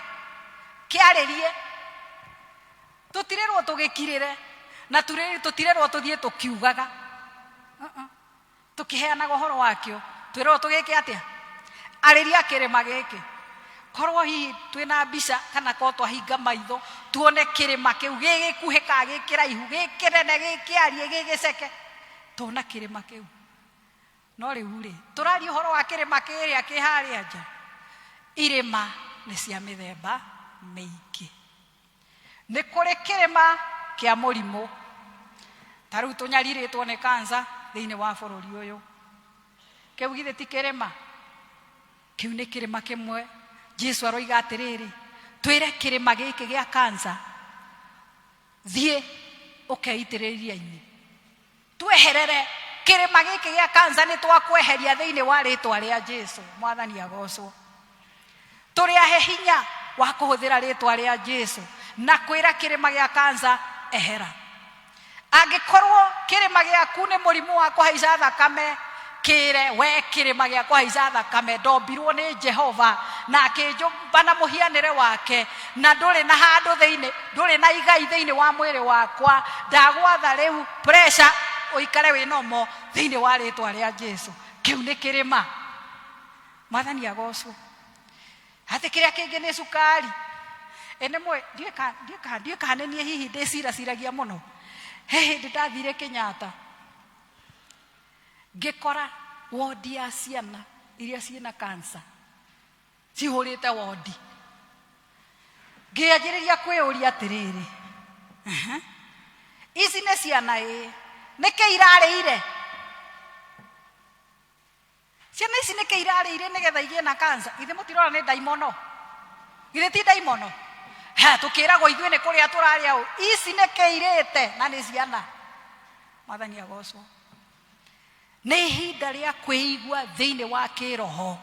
[SPEAKER 1] kĩarĩrie, tũtirĩrwo tũgĩkirĩre na tũtirĩrwo tũthiĩ tũkiugaga, tũkĩheanaga ũhoro wakĩo, twĩrĩrwo tũgĩke atĩa? Arĩria kĩrĩma gĩkĩ. Korwo hihi twĩna mbica kana korwo twahinga maitho tuone kĩrĩma kĩu gĩgĩkuhĩ kana gĩkĩraihu, gĩkĩnene, gĩkĩariĩ, gĩgĩceke, tuona kĩrĩma kĩu. No rĩu rĩ, tũraria ũhoro wa kĩrĩma kĩrĩa kĩ harĩa nja. Irĩma nĩ cia mĩthemba mĩingĩ. Nĩ kũrĩ kĩrĩma kĩa mũrimũ, ta rĩu tũnyarirĩtwo nĩ kansa thĩinĩ wa bũrũri ũyũ. Kĩu githĩ ti kĩrĩma? Kĩu nĩ kĩrĩma kĩmwe. Jesu aroiga atĩrĩrĩ, twĩre kĩrĩma gĩkĩ gĩa kansa, thiĩ ũkeitĩrĩrie iria-inĩ. Tweherere kĩrĩma gĩkĩ gĩa kansa, nĩ twakweheria thĩinĩ wa rĩtwa rĩa Jesu. Mwathani agocwo. Tũrĩ ahe hinya wa kũhũthĩra rĩtwa rĩa Jesu na kwĩra kĩrĩma gĩa kansa ehera. Angĩkorwo kĩrĩma gĩaku nĩ mũrimũ wa kũhaica thakame, kĩre we kĩrĩma gĩa kũhaica thakame, ndombirwo nĩ Jehova na akĩnjũmba na mũhianĩre wake, na ndũrĩ na handũ thĩinĩ, ndũrĩ na igai thĩinĩ wa mwĩrĩ wakwa, ndagwatha rĩu pressure ũikare wĩ nomo thĩinĩ wa rĩtwa rĩa Jesu. Kĩu nĩ kĩrĩma. Mwathani agocwo. Atĩ kĩrĩa kĩngĩ nĩ cukari. Ĩ nĩ mũĩ, ndiũĩ kana nĩ niĩ hihi ndĩciraciragia mũno. He hĩndĩ ndathire Kenyatta, ngĩkora wondi ya ciana iria ciĩna cancer cihũrĩte wondi. Ngĩanjĩrĩria kwĩyũria atĩrĩrĩ, aha, ici nĩ ciana ĩ, nĩkĩ irarĩire? Ciana ici nĩkĩ irarĩire nĩgetha igĩe na cancer? Githĩ mũtirona nĩ ndaimono? Githĩ ti ndaimono? Ha, tũkĩragwo ithuĩ nĩ kũrĩa tũrarĩa ũ. Ici nĩkĩ irĩte na nĩ ciana? Mwathani agocwo. Nĩ ihinda rĩa kwĩigua thĩinĩ wa kĩroho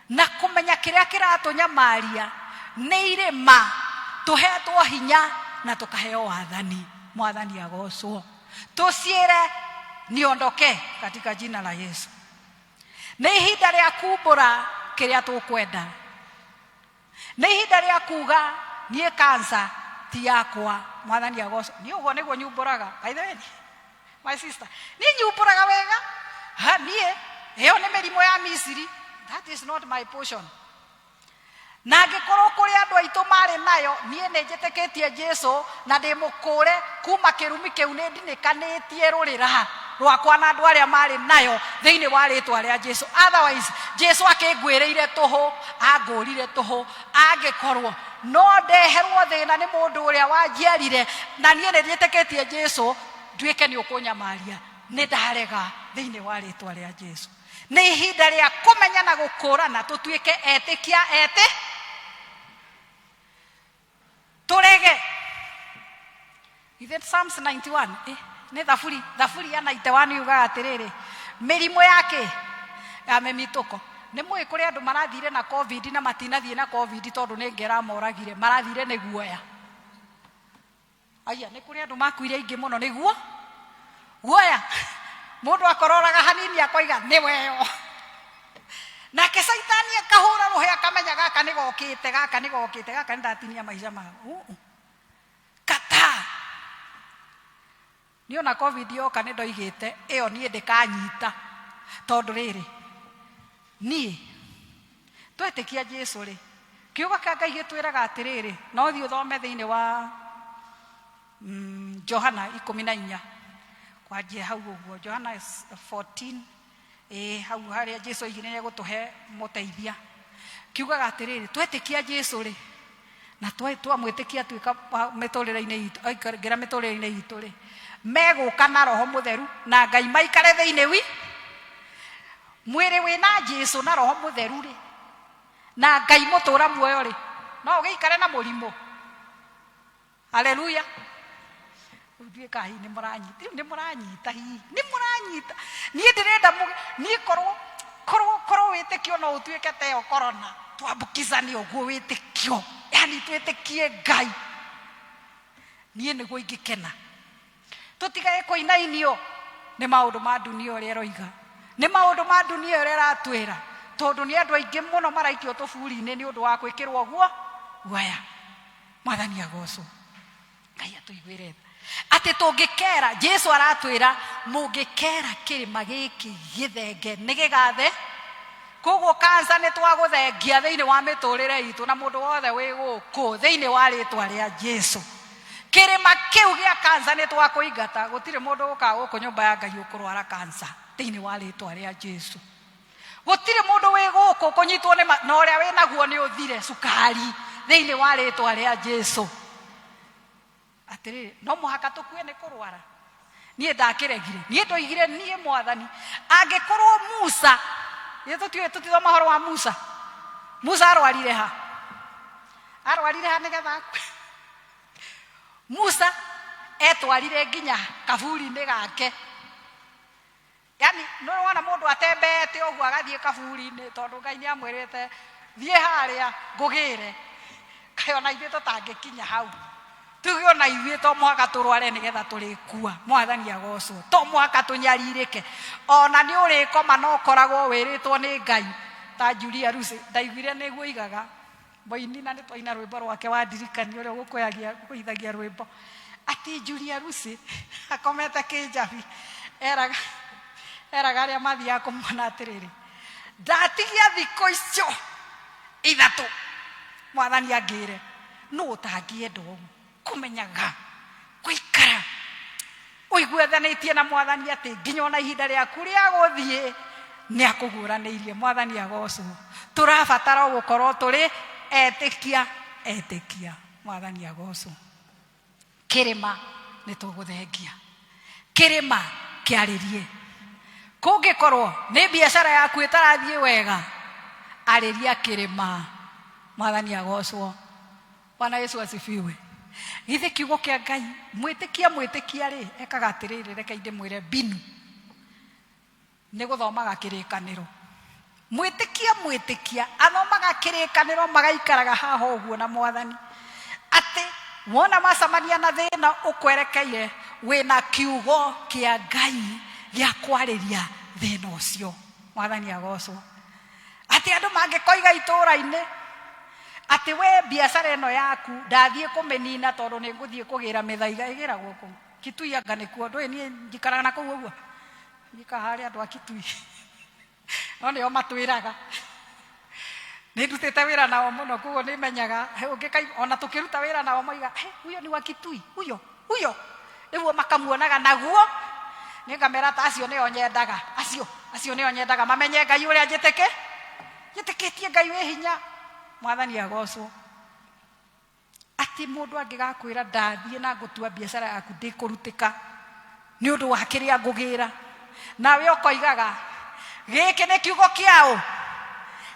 [SPEAKER 1] na kũmenya kĩrĩa kĩratũnyamaria nĩ irĩma, tũhetwo hinya na tũkaheo wathani. Mwathani agocwo. Tũciĩre niondoke katika jina la Yesu. Nĩ ihinda rĩa kumbũra kĩrĩa tũkwenda. Nĩ ihinda rĩa kuga niĩ kansa ti yakwa. Mwathani agocwo. Niĩ ũguo nĩguo nyumbũraga. By the way, my sister, niĩ nyumbũraga wega. Ha, niĩ ĩyo nĩ mĩrimũ ya Misiri. That is not my portion. Na angĩkorwo kũrĩ andũ aitũ marĩ nayo, niĩ nĩ njĩtĩkĩtie Jesu na ndĩ mũkũre kuma kĩrumi kĩu, nĩ ndinĩkanĩtie rũrĩra rwakwa na andũ arĩa marĩ nayo thĩinĩ wa rĩtwa rĩa Jesu. Otherwise, Jesu akĩngwĩrĩire tũhũ, angũrire tũhũ, angĩkorwo No ndeherwo thĩna nĩ mũndũ ũrĩa wanjiarire, na niĩ nĩ njĩtĩkĩtie Jesu, nduĩke nĩ ũkũnyamaria, nĩ ndarega thĩinĩ wa rĩtwa rĩa Jesu. Nĩ ihinda rĩa kũmenya na gũkũrana, tũtuĩke etĩkia etĩ tũrege. Ithe Psalms 91, nĩ thaburi, thaburi ya 91 yugaga atĩrĩrĩ, mĩrimũ yake ya mĩmitũko. Nĩ mũĩ kũrĩ andũ marathire na COVID na matinathiĩ na COVID tondũ nĩ ngera moragire, marathire nĩ guoya. Aya, nĩ kũrĩ andũ makuire aingĩ mũno nĩ guo guoya. Mũndũ akororaga hanini akoiga nĩ weyo. Nake Caitani akahũra rũhĩ akamenya gaka nĩ gokĩte, gaka nĩ gokĩte, gaka nĩ ndatinia maica mao. Kataa. Niĩ ona COVID yoka nĩ ndoigĩte ĩyo niĩ ndĩkanyita, tondũ rĩrĩ, niĩ twetĩkia Jesu rĩ, kiugo kĩa Ngai gĩtwĩraga atĩrĩrĩ, no thiĩ ũthome thĩinĩ wa Johana 14, kwanjia hau ũguo, Johana 14, hau harĩa Jesu oigire nĩ egũtũhe mũteithia. Kiugaga atĩrĩrĩ, twetĩkia Jesu rĩ, na twamwĩtĩkia atuĩka mĩtũrĩre-inĩ itũ, aingĩra mĩtũrĩre-inĩ itũ rĩ, megũka na Roho Mũtheru na Ngai maikare thĩinĩ wi mwĩrĩ wĩna Jesu na Roho Mũtheru rĩ, na Ngai mũtũra muoyo rĩ, no ũgĩikare na mũrimũ. Haleluya. Rĩu ndiũĩ kana hihi nĩ mũranyita, rĩu nĩ mũranyita, hihi nĩ mũranyita. Niĩ ndĩrenda niĩ korwo wĩtĩkio no ũtuĩke ta ĩyo corona, twambukizane ũguo wĩtĩkio, yani twĩtĩkie Ngai, niĩ nĩguo ingĩkena. Tũtigage kũinainio nĩ maũndũ ma dunia ũrĩa ĩroiga, nĩ maũndũ ma dunia ũrĩa ĩratwĩra, tondũ nĩ andũ aingĩ mũno maraikio tũburi-inĩ nĩ ũndũ wa gwĩkĩrwo guo guoya. Mwathani agocwo, Ngai atũiguĩre tha. Atĩ tũngĩkera, Jesu aratwĩra mũngĩkera kĩrĩma gĩkĩ gĩthenge nĩ gĩgathe. Koguo kansa nĩ twagũthengia thĩinĩ wa mĩtũrĩre itũ na mũndũ wothe wĩ gũkũ thĩinĩ wa rĩtwa rĩa Jesu. Kĩrĩma kĩu gĩa kansa nĩ twakũingata, gũtirĩ mũndũ ũkaga gũkũ nyũmba ya Ngai ũkũrwara kansa thĩinĩ wa rĩtwa rĩa Jesu. Gũtirĩ mũndũ wĩ gũkũ kũnyitwo nĩ na ũrĩa wĩ naguo nĩ ũthire cukari thĩinĩ wa rĩtwa rĩa Jesu. Atĩrĩrĩ, no mũhaka tũkue nĩ kũrwara. Niĩ ndakĩregire, niĩ ndoigire niĩ Mwathani, angĩkorwo Musa, ithuĩ tũtiũĩ, tũtithoma ũhoro wa Musa. Musa arwarire ha? Arwarire ha nĩgetha akue? Musa etwarire nginya kaburi-inĩ gake. Yani nĩ wona mũndũ atembeete ũguo agathiĩ kaburi-inĩ tondũ Ngai nĩ amwĩrĩte thiĩ harĩa ngũgĩre. Kaĩ ona ithuĩ tũtangĩkinya hau, tuge ona ithuĩ to mũhaka tũrware nĩgetha tũrĩkua. Mwathani agocwo. To mũhaka tũnyarirĩke. Ona nĩ ũrĩkoma no ũkoragwo wĩrĩtwo nĩ Ngai. Ta Julia Lucy, ndaiguire nĩguo oigaga, mũini na nĩ twaina rwĩmbo rwake wandirikania ũrĩa ũgũkũyagia, ũgũkũithagia rwĩmbo. Atĩ Julia Lucy akomete kĩnjabi, eraga arĩa mathiaga kũmuona atĩrĩrĩ, ndatigia thikũ icio ithatũ Mwathani angĩre, nũ ũtangĩenda ũguo kũmenyaga gũikara ũiguithanĩtie na Mwathani atĩ nginya ona ihinda rĩaku rĩa gũthiĩ nĩ akũguũranĩirie. Mwathani agocwo. Tũrabatara gũkorwo tũrĩ etĩkia, etĩkia. Mwathani agocwo. Kĩrĩma nĩ tũgũthengia, kĩrĩma kĩarĩrie. Kũngĩkorwo nĩ biacara yaku ĩtarathiĩ wega, arĩria kĩrĩma. Mwathani agocwo. Bwana Yesu asifiwe. Githĩ kiugo kĩa Ngai, mwĩtĩkia mwĩtĩkia rĩ, ekaga atĩrĩrĩ, reke ndĩmwĩre mbinu nĩ gũthomaga kĩrĩkanĩro. Mwĩtĩkia mwĩtĩkia athomaga kĩrĩkanĩro, magaikaraga haha ũguo na Mwathani, atĩ wona macemania na thĩna ũkwerekeire, wĩna kiugo kĩa Ngai gĩa kwarĩria thĩna ũcio. Mwathani agocwo. Atĩ andũ mangĩkoiga itũũra-inĩ atĩ we biacara ĩno yaku ndathiĩ kũmĩnina tondũ nĩ ngũthiĩ kũgĩra mĩthaiga, ĩgĩragwo kũ? Kitui anga nĩkuo, ndũĩ niĩ njikaraga na kũu ũguo, njikaraga harĩa andũ a Kitui, no nĩo matwĩraga. Nĩ ndutĩte wĩra nao mũno, koguo nĩ menyaga, ona tũkĩruta wĩra nao moiga, hey, huyo ni wa Kitui, huyo, huyo. Rĩu makamuonaga naguo, nĩ ngamera ta acio nĩo nyendaga, acio nĩo nyendaga mamenye Ngai ũrĩa njĩtĩkĩtie Ngai wĩ hinya. Mwathani agocwo. Atĩ mũndũ angĩgakwĩra ndathiĩ na ngũtua biacara yaku ndĩkũrutĩka nĩ ũndũ wa kĩrĩa ngũgĩra, nawe ũkoigaga gĩkĩ nĩ kiugo kĩaũ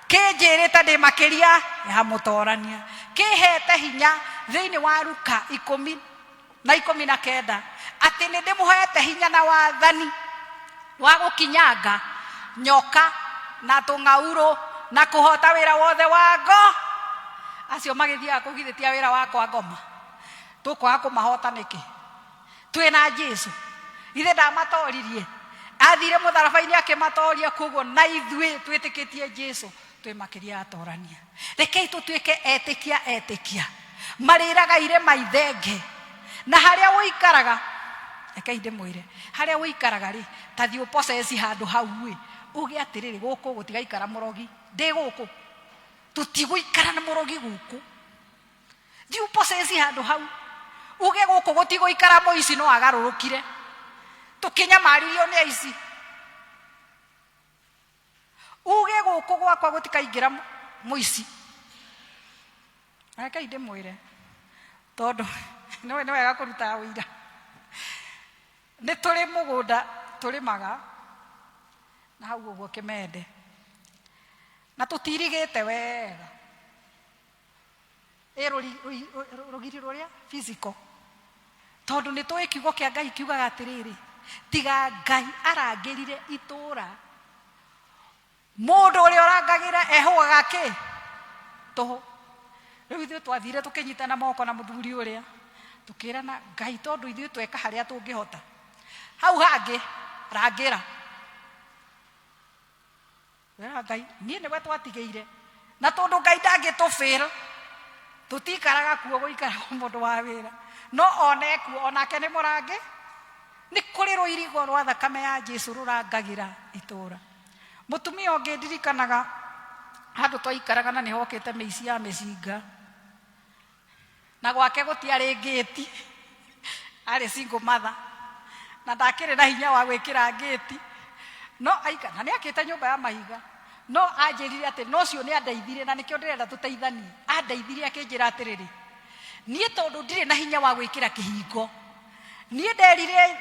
[SPEAKER 1] kĩnjĩrĩte ndĩ makĩria ya mũtorania, kĩhete hinya thĩinĩ wa Luka 10:19 atĩ nĩ ndĩmũhete hinya na wathani wa gũkinyanga nyoka na tũng'aurũ na kũhota wĩra wothe wa ngo. Acio magĩthiaga kũgithĩtia wĩra wa kwa ngoma, tũkwaga kũmahota nĩkĩ? Twĩna Jesu, ithe ndamatoririe, athire mũtharaba-inĩ akĩmatoria. Koguo na ithuĩ twĩtĩkĩtie Jesu twĩ makĩria atorania. Rekei tũtuĩke etĩkia, etĩkia marĩraga irĩma ithenge. Na harĩa ũikaraga, rekei ndĩmwĩre, harĩa ũikaraga rĩ, ta thiĩ ũpoceci handũ hau ĩ, uge atĩrĩrĩ, gũkũ gũtigaikara mũrogi, ndĩ gũkũ tũtigũikara na mũrogi gũkũ. Thiĩ ũpoceci handũ hau, uge gũkũ gũtigũikara mũici, no agarũrũkire tũkĩnyamaririo nĩ aici. Uge gũkũ gwakwa gũtikaingĩra mũici. Rekei ndĩmwĩre, tondũ nĩ wega kũruta ũira. Nĩ tũrĩ mũgũnda tũrĩmaga na hau ũguo Kĩmende, na tũtirigĩte wega ĩ rũgiri rũrĩa physical, tondũ nĩ tũĩ kiugo kĩa Ngai kiugaga atĩrĩrĩ, tiga Ngai arangĩrire itũũra, mũndũ ũrĩa ũrangagĩra ehũgaga kĩ tũhũ. Rĩu ithuĩ twathire tũkĩnyitana moko na mũthuri ũrĩa, tũkĩrana Ngai, tondũ ithuĩ tweka harĩa tũngĩhota, hau hangĩ rangĩra. Wĩra Ngai niĩ nĩwe twatigĩire, na tondũ Ngai ndangĩtũbĩra, tũtikaraga kuo gũikara mũndũ wa wĩra, no one kuo onake nĩ mũrangĩ. Nĩ kũrĩ rũirigo rwa thakame ya Jesu rũrangagĩra itũũra. Mũtumia ũngĩ ndirikanaga handũ twaikaraga na nĩ hokĩte mĩici ya mĩcinga, na gwake gũtiarĩ ngĩti, arĩ single mother, na ndakĩrĩ na hinya wa gwĩkĩra ngĩti, no aika na nĩ akĩte nyũmba ya mahiga. No anjĩrire atĩ no ũcio nĩ andeithirie, na nĩkĩo ndĩrenda tũteithanie. Andeithirie akĩnjĩra atĩrĩrĩ, niĩ tondũ ndirĩ na hinya wa gwĩkĩra kĩhingo, niĩ nderire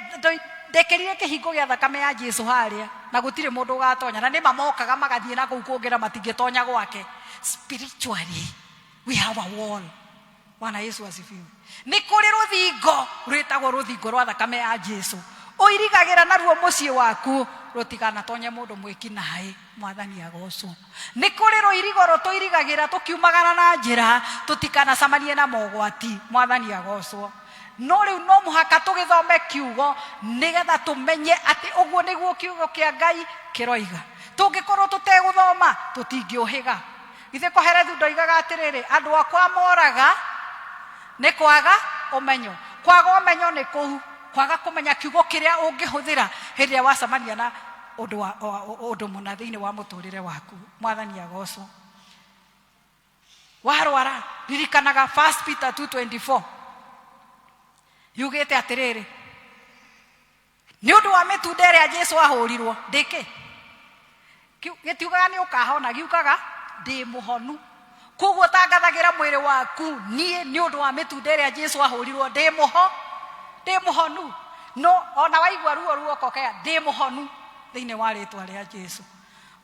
[SPEAKER 1] ndekĩrire kĩhingo gĩa thakame ya Jesu harĩa, na gũtirĩ mũndũ ũgatonya. Na nĩ mamokaga magathiĩ na kũu kũngĩ na matingĩtonya gwake. Spiritually we have a wall. Bwana Yesu asifiwe. Nĩ kũrĩ rũthingo rwĩtagwo rũthingo rwa thakame ya Jesu, ũirigagĩra naruo mũciĩ waku rũtikanatonye mũndũ mwĩki naĩ. Mwathani agocwo. Nĩ kũrĩ rũirigo rũtũirigagĩra tũkiumagara na njĩra tũtikanacamanie na mogwati. Mwathani agocwo. No rĩu no mũhaka tũgĩthome kiugo nĩgetha tũmenye atĩ ũguo nĩguo kiugo kĩa Ngai kĩroiga. Tũngĩkorwo tũtegũthoma tũtingĩũhĩga. Githĩ Kohelethu ndoigaga atĩrĩrĩ, andũ akwa moraga nĩ kwaga ũmenyo. Kwaga ũmenyo nĩ kũu kwaga kũmenya kiugo kĩrĩa ũngĩhũthĩra hĩndĩ ĩrĩa wacemania na ũndũ wa ũndũ mũna thĩinĩ wa mũtũrĩre waku. Mwathani agocwo. Warwara, ririkanaga 1 Peter 2:24 yugĩte atĩrĩrĩ, nĩ ũndũ wa mĩtunda ĩrĩa Jesu ahũrirwo ndĩkĩ gĩtiugaga nĩ ũkahona, giugaga ndĩ mũhonu. Koguo tangathagĩra mwĩrĩ waku, niĩ nĩ ũndũ wa mĩtunda ĩrĩa Jesu ahũrirwo ndĩ mũho ndĩ mũhonu. No ona waigua ruo ruoko kea, ndĩ mũhonu thĩinĩ wa rĩtwa rĩa Jesu.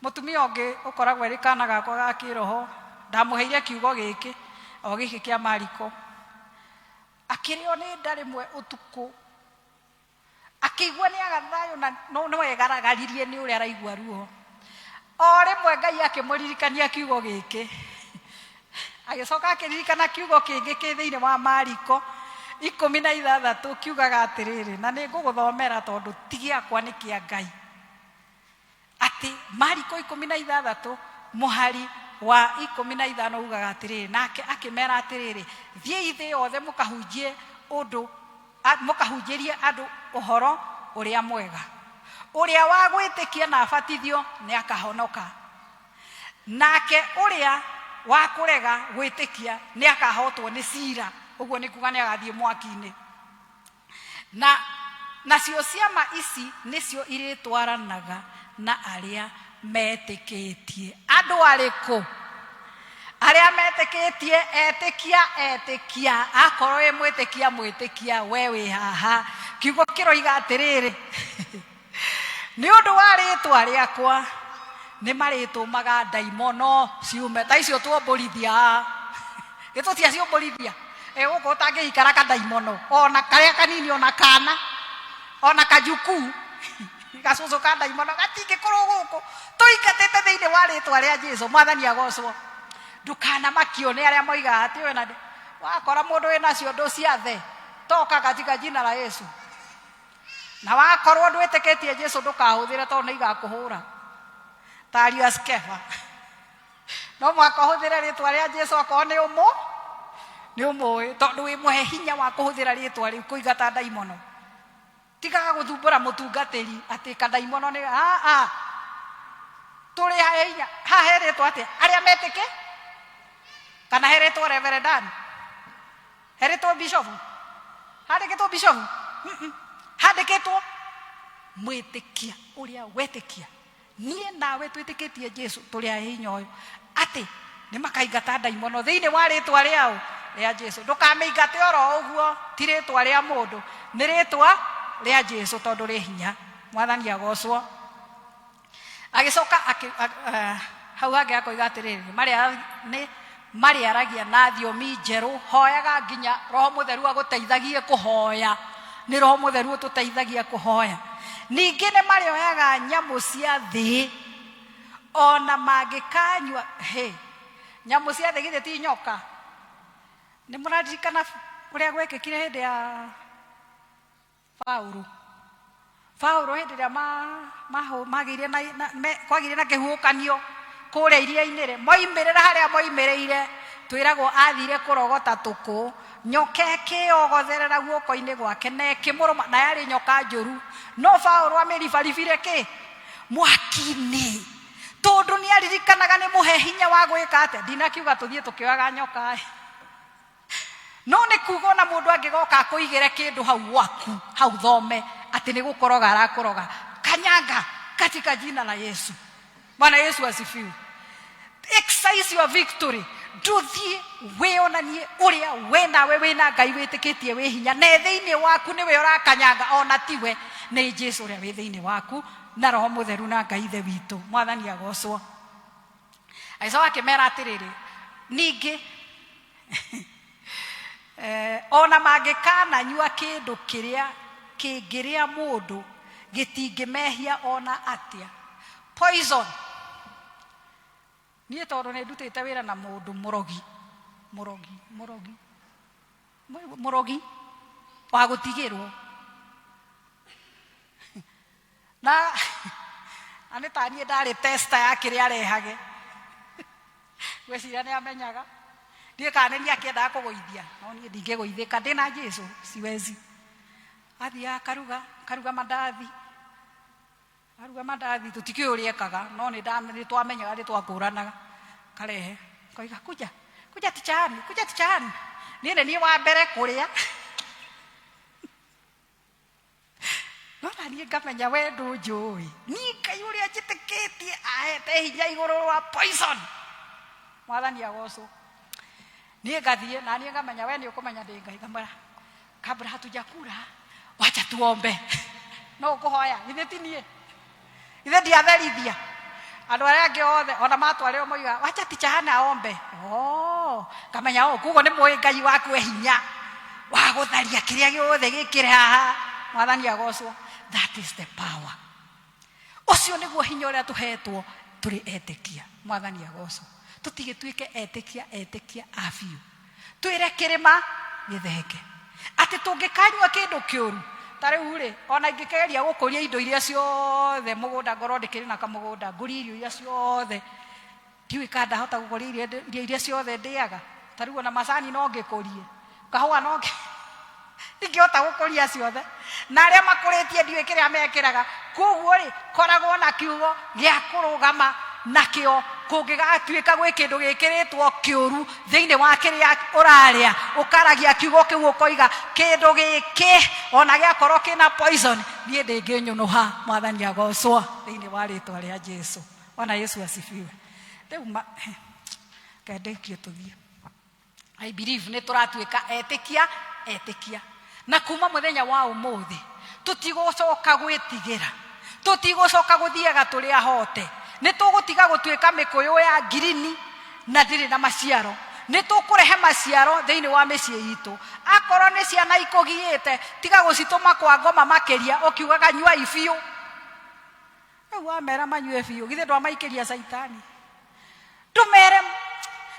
[SPEAKER 1] Mũtumia ũngĩ ũkoragwo arĩ kana gakwa ga kĩroho, ndamũheire kiugo gĩkĩ o gĩkĩ kĩa Mariko, akĩrĩo nĩ nda rĩmwe ũtukũ, akĩigua nĩ aga thayũ na no egaragaririe nĩ ũrĩa araigua ruo. O rĩmwe Ngai akĩmũririkania kiugo gĩkĩ, agĩcoka akĩririkana kiugo kĩngĩ kĩ thĩinĩ wa Mariko 16, kiugaga atĩrĩrĩ, na nĩ ngũgũthomera tondũ ti gĩakwa nĩ kĩa Ngai, atĩ Mariko 16 mũhari wa 15 ugaga atĩrĩrĩ, nake akĩmera atĩrĩrĩ, thiĩi thĩ yothe mũkahunjie ũndũ mũkahunjĩrie andũ ũhoro ũrĩa mwega. Ũrĩa wa gwĩtĩkia na abatithio nĩ akahonoka, nake ũrĩa wa kũrega gwĩtĩkia nĩ akahotwo nĩ cira. Ũguo nĩ kuga nĩ agathiĩ mwaki-inĩ. Na nacio ciama ici nĩcio irĩtwaranaga na arĩa metĩkĩtie. Andũ arĩkũ? Arĩa metĩkĩtie, etĩkia, etĩkia. Akorwo wĩ mwĩtĩkia, mwĩtĩkia, we wĩ haha. Kiugo kĩroiga atĩrĩrĩ, nĩ ũndũ wa rĩtwa rĩakwa nĩ marĩtũmaga ndaimono ciume. Ta icio tuombũrithia, gĩtũtiaciũmbũrithia. Ĩ gũkũ ũtangĩikara kandaimono ona karĩa kanini, ona kana, ona kajukuu, gacũcũ ka ndaimono gatingĩkorwo gũkũ, tũingatĩte thĩinĩ wa rĩtwa rĩa Jesu. Mwathani agocwo. Ndũkanamakio nĩ arĩa moigaga atĩ ũyũ na wakora mũndũ wĩna ciondo ciathe, toka katika jina la Yesu. Na wakorwo ndwĩtĩkĩtie Jesu, ndũkahũthĩre, tondũ nĩ igakũhũra ta ariũ a Skeva. No mũhaka ũhũthĩre rĩtwa rĩa Jesu akorwo nĩ ũmũ nĩ ũmũĩ, tondũ wĩ mũhe hinya wa kũhũthĩra rĩtwa rĩu kũingata ndaimono. Tigaga gũthumbũra mũtungatĩri atĩ kandaimono nĩ a tũrĩ hahe hinya. Haha herĩtwo atĩa? Arĩa metĩkĩ kana herĩtwo Reverend Dan, herĩtwo bishop, handĩkĩtwo bishop? Handĩkĩtwo mwĩtĩkia ũrĩa wetĩkia. Niĩ nawe twĩtĩkĩtie Jesu tũrĩ a hinya ũyũ atĩ nĩ makaingata ndaimono thĩinĩ wa rĩtwa rĩao rĩa Jesu. Ndũkamĩingate oro ũguo, ti rĩtwa rĩa mũndũ, nĩ rĩtwa rĩa Jesu tondũ rĩ hinya. Mwathani agocwo. Agĩcoka hau hangĩ akoiga atĩrĩrĩ, nĩ marĩaragia na thiomi njerũ. Hoyaga nginya Roho Mũtheru agũteithagie kũhoya. Nĩ Roho Mũtheru ũtũteithagia kũhoya. Ningĩ nĩ marĩoyaga nyamũ cia thĩ, ona mangĩkanyua hĩ nyamũ cia thĩ, githĩ ti nyoka? Nĩ mũraririkana ũrĩa gwekĩkire hĩndĩ ya Paulo? Paulo hĩndĩ ĩrĩa magĩire na kwagĩire na kĩhuhũkanio kũrĩa iria-inĩ rĩ, moimĩrĩra harĩa moimĩrĩire, twĩragwo athire kũrogota tũkũ, nyoka ĩkĩyogotherera guoko-inĩ gwake na ĩkĩmũrũma, na yarĩ nyoka njũru. No Paulo amĩribaribire kĩ? Mwaki-inĩ. Tondũ nĩ aririkanaga nĩ mũhe hinya wa gwĩka atĩa? Ndinakiuga tũthiĩ tũkĩoyaga nyoka ĩ. No nĩ kuga ona mũndũ angĩgoka akũigĩre kĩndũ hau gwaku, hau thome atĩ nĩ gũkoroga arakũroga, kanyanga katika jina la Yesu. Bwana Yesu asifiwe. Exercise your victory. Ndũthiĩ wĩonanie ũrĩa we nawe wĩna Ngai wĩtĩkĩtie wĩ hinya, na thĩinĩ waku nĩwe ũrakanyanga, ona tiwe, nĩ Jesu ũrĩa wĩ thĩinĩ waku na Roho Mũtheru na Ngai Ithe witũ. Mwathani agocwo. Agĩcoka akĩmera atĩrĩrĩ, ningĩ ona mangĩkananyua kĩndũ kĩrĩa kĩngĩrĩa mũndũ, gĩtingĩmehia ona atĩa. Poison. Niĩ tondũ nĩ ndutĩte wĩra na mũndũ mũrogi, mũrogi, mũrogi, mũrogi wa gũtigĩrwo. Na nĩ ta niĩ ndarĩ tester ya kĩrĩa arehage. Ngwĩciria nĩ amenyaga. Ndiũĩ kana nĩ niĩ akĩendaga kũgũithia, no niĩ ndingĩgũithĩka ndĩna Jesu, siwezi. Athiaga akaruga, akaruga mandathi, aruga mandathi, tũtikĩũĩ ũrĩa ekaga, no nĩ twamenyaga, nĩ twakũranaga. Akarehe, akoiga kuja, kuja tichani, kuja tichani. Niĩ nĩ niĩ wa mbere kũrĩa. No na niĩ ngamenya we ndũnjũĩ. Niĩ Ngai ũrĩa njĩtĩkĩtie ahete hinya igũrũ rwa poison. Mwathani agocwo. Niĩ ngathiĩ na niĩ ngamenya we nĩ ũkũmenya ndĩ Ngai. Ngamwĩra kabla hatujakula wacha tuombe. No ũkũhoya githĩ ti niĩ? Githĩ ndiatherithia andũ arĩa angĩ othe ona matwarĩrwo moiga wacha ticha Hana aombe. Oh, ngamenya oh, koguo nĩ mũĩ Ngai waku e hinya wa gũtharia kĩrĩa gĩothe gĩkĩrĩ haha. Mwathani agocwo. That is the power. Ũcio nĩguo hinya ũrĩa tũhetwo tũrĩ etĩkia. Mwathani agocwo. Tũtigĩtuĩke etĩkia, etĩkia a biũ. Twĩre kĩrĩma gĩthenge atĩ tũngĩkanyua kĩndũ kĩũru ta rĩu rĩ, ona ingĩkĩgeria gũkũria indo iria ciothe mũgũnda, ngorwo ndĩkĩrĩ na kamũgũnda, ngũrie irio iria ciothe, ndiũĩ kana ndahota gũkũria irio iria ciothe ndĩaga. Ta rĩu ona macani no ngĩkũrie, kahũa no ingĩhota gũkũria ciothe, na arĩa makũrĩtie ndiũĩ kĩrĩa mekĩraga. Koguo rĩ, koragwo na kiugo gĩa kũrũgama nakĩo kũngĩgatuĩka gwĩ kĩndũ gĩkĩrĩtwo kĩũru thĩinĩ wa kĩrĩa ũrarĩa, ũkaragia kiugo kĩu ũkoiga kĩndũ gĩkĩ ona gĩakorwo kĩna poison, niĩ ndĩngĩnyũnũha. Mwathani agocwo thĩinĩ wa rĩtwa rĩa Jesu. Bwana Yesu asifiwe. Rĩu Reke ndĩkie tũthiĩ. I believe nĩ tũratuĩka etĩkia etĩkia, na kuma mũthenya wa ũmũthĩ tũtigũcoka gwĩtigĩra, tũtigũcoka gũthiaga tũrĩ ahote. Nĩ tũgũtiga gũtuĩka mĩkũyũ ya ngirini na ndĩrĩ na maciaro. Nĩ tũkũrehe maciaro thĩinĩ wa mĩciĩ itũ. Akorwo nĩ ciana ikũgiĩte, tiga gũcitũma kwa ngoma makĩria ũkiugaga nyuai biũ. Rĩu wamera manyue biũ, githĩ ndwamaikĩria caitani? Ndũmere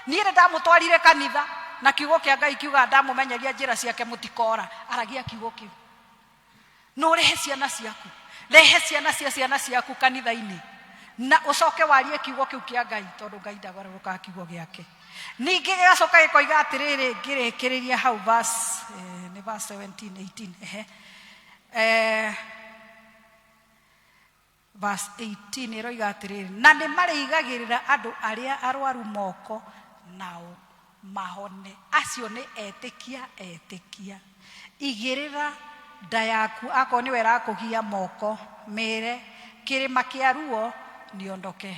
[SPEAKER 1] niĩ nĩ ndamũtwarire kanitha, na kiugo kĩa Ngai kiugaga ndamũmenyeria njĩra ciake mũtikora. Aragia kiugo kĩu. No ũrehe ciana ciaku, rehe ciana cia ciana ciaku kanitha-inĩ, na ũcoke warie kiugo kĩu kĩa Ngai, tondũ Ngai ndagarũrũkaga kiugo gĩake. Ningĩ gĩgacoka gĩkoiga atĩrĩrĩ, ngĩrĩkĩrĩria hau verse, nĩ verse 17 18, ehe, verse 18 ĩroiga atĩrĩrĩ, na nĩ marĩigagĩrĩra andũ arĩa arwaru moko nao mahone. Acio nĩ etĩkia etĩkia. Igĩrĩra nda yaku, akorwo nĩwe ĩrakũgia moko, mĩre kĩrĩma kĩa ruo nĩondoke.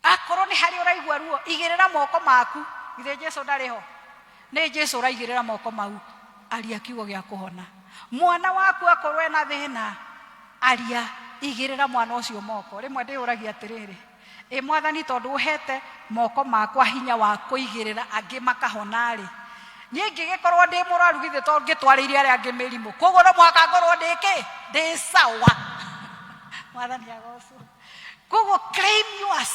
[SPEAKER 1] Akorwo nĩ harĩa ũraigua ruo, igĩrĩra moko maku. Githĩ Jesu ndarĩ ho? Nĩ Jesu ũraigĩrĩra moko mau, aria kiugo gĩa kũhona. Mwana waku akorwo ena thĩna, aria, igĩrĩra mwana ũcio moko. Rĩmwe ndĩyũragia atĩrĩrĩ, ĩ Mwathani, tondũ ũhete moko makwa hinya wa kũigĩrĩra angĩ makahona-rĩ, niĩ ingĩgĩkorwo ndĩ mũrwaru, githĩ to ngĩtwarĩire arĩa angĩ mĩrimũ? Koguo no mũhaka ngorwo ndĩ kĩ? Ndĩ sawa. Mwathani agocwo. Koguo claim yours,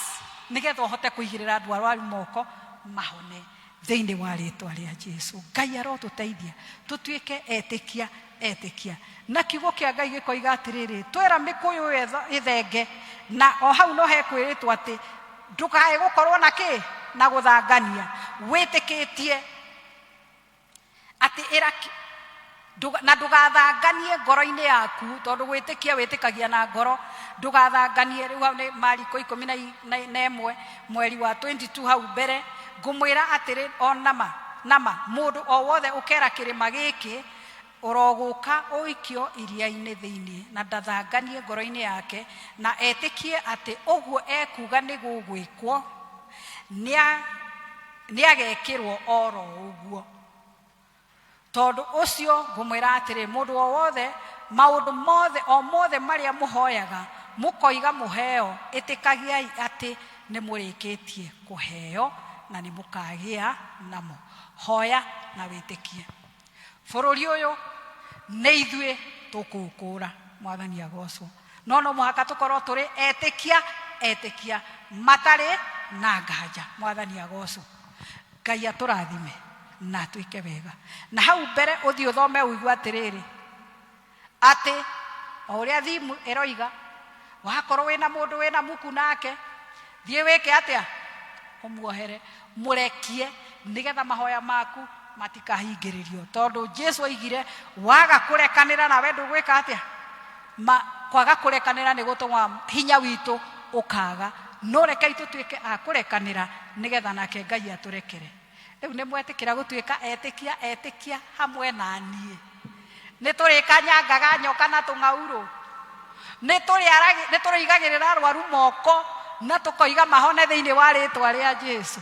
[SPEAKER 1] nĩgetha ũhote kũigĩrĩra andũ arwaru moko mahone thĩinĩ wa rĩtwa rĩa Jesu. Ngai arotũteithia tũtuĩke etĩkia etĩkia. Na kiugo kĩa Ngai gĩkoiga atĩrĩrĩ, twera mĩkũyũ ĩyo ĩthenge, na o hau no hekwĩrĩtwo atĩ ndũkae gũkorwo na kĩ na gũthangania, wĩtĩkĩtie atĩ ĩra na ndũgathanganie ngoro-inĩ yaku, tondũ gwĩtĩkia wĩtĩkagia na ngoro. Ndũgathanganie. Rĩu hau nĩ Mariko 11 mweri wa 22 hau mbere. Ngũmwĩra atĩrĩ o nama nama, mũndũ o wothe ũkera kĩrĩma gĩkĩ, ũrogũka ũikio iria-inĩ thĩinĩ, na ndathanganie ngoro-inĩ yake, na etĩkie atĩ ũguo ekuga nĩ gũgwĩkwo, nĩagekĩrwo oro ũguo. Tondũ ũcio ngũmwĩra atĩrĩ, mũndũ o wothe, maũndũ mothe o mothe marĩa mũhoyaga mũkoiga mũheo, ĩtĩkagiai atĩ nĩ mũrĩkĩtie kũheo, na nĩ mũkagĩa namo. Hoya na wĩtĩkie. Bũrũri ũyũ nĩ ithuĩ tũkũũkũra. Mwathani agocwo. No no mũhaka tũkorwo tũrĩ etĩkia etĩkia matarĩ na nganja. Mwathani agocwo. Ngai atũrathime na atwĩke wega. Na hau mbere ũthiĩ ũthome ũigue atĩrĩrĩ, atĩ o ũrĩa thimu ĩroiga, wakorwo wĩna mũndũ wĩna muku nake, thiĩ wĩke atĩa? Ũmuohere, mũrekie, nĩgetha mahoya maku matikahingĩrĩrio, tondũ Jesu oigire waga kũrekanĩra nawe ndũgwĩka atĩa? Ma, kwaga kũrekanĩra nĩ gũtũma hinya witũ ũkaga. No rekei tũtuĩke a kũrekanĩra, nĩgetha nake Ngai atũrekere. Rĩu nĩ mwetĩkĩra gũtuĩka etĩkia etĩkia hamwe na niĩ? Nĩ tũrĩkanyangaga nyoka na tũng'aurũ, nĩ tũrĩigagĩrĩra arwaru moko na tũkoiga mahone thĩinĩ wa rĩtwa rĩa Jesu.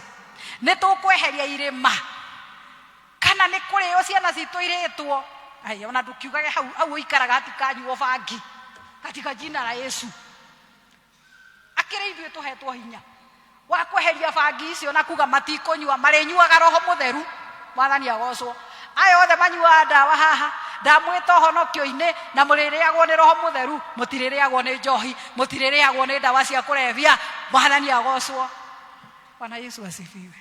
[SPEAKER 1] Nĩ tũkweheria irĩma kana nĩ kũrĩo ciana citũ irĩtwo. Ai, ona ndũkiugage hau hau ũikaraga hatikanyuo bangi katika jina la Yesu. Akĩrĩ ithuĩ tũhetwo hinya wa kweheria bangi icio na kuga matikũnyua, marĩnyuaga Roho Mũtheru. Mwathani agocwo. Aya othe manyuaga ndawa haha, ndamwĩta ũhonokio-inĩ, na mũrĩrĩagwo nĩ Roho Mũtheru, mũtirĩrĩagwo nĩ njohi, mũtirĩrĩagwo nĩ ndawa cia kũrebia. Mwathani agocwo. Bwana Yesu asifiwe.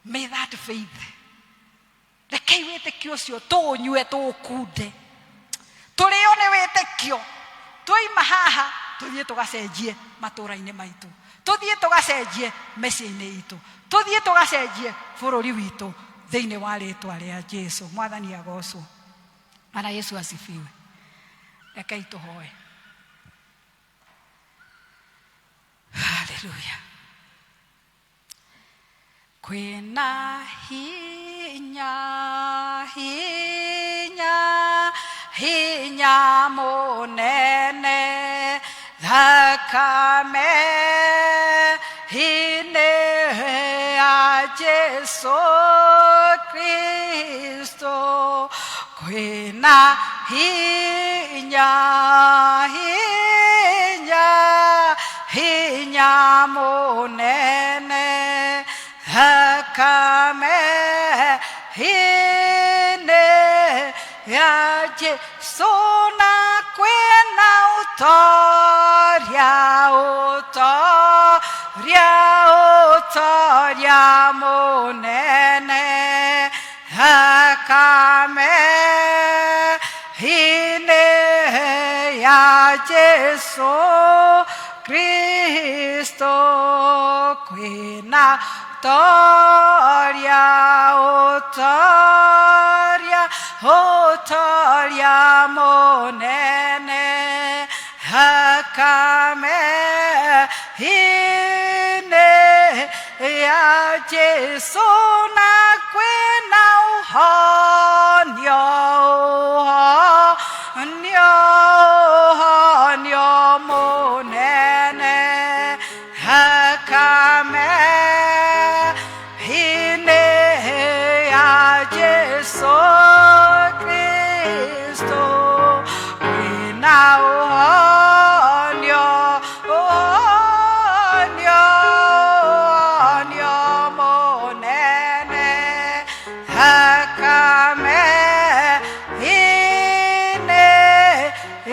[SPEAKER 1] May that faith, rekei wĩtĩkio ũcio tũũnyue, tũũkunde, tũrĩo nĩ wĩtĩkio. Twaima haha tũthiĩ tũgacenjie matũũra-inĩ maitũ, tũthiĩ tũgacenjie mĩciĩ-inĩ itũ, tũthiĩ tũgacenjie bũrũri witũ thĩinĩ wa rĩtwa rĩa Jesu. Mwathani agocwo. Bwana Yesu asifiwe. Rekei tũhoe. Haleluya. Kwĩna hinya, hinya, hinya mũnene thakame inĩ. Jesu Kristo kwĩna hinya hinya hinya mũnene thakame inĩ ya Jesu na kwĩna ũtoria ũtoria ũtoria mũnene thakame inĩ ya Jesu Kristo kwĩna ũtoria ũtoria ũtoria mũnene thakame inĩ ya Jesu na kwĩna ũhonio ũhonio ũhonio mũnene thakame inĩ ya Jesu Kristo kwĩna ũhonio ũhonio ũhonio mũnene thakame inĩ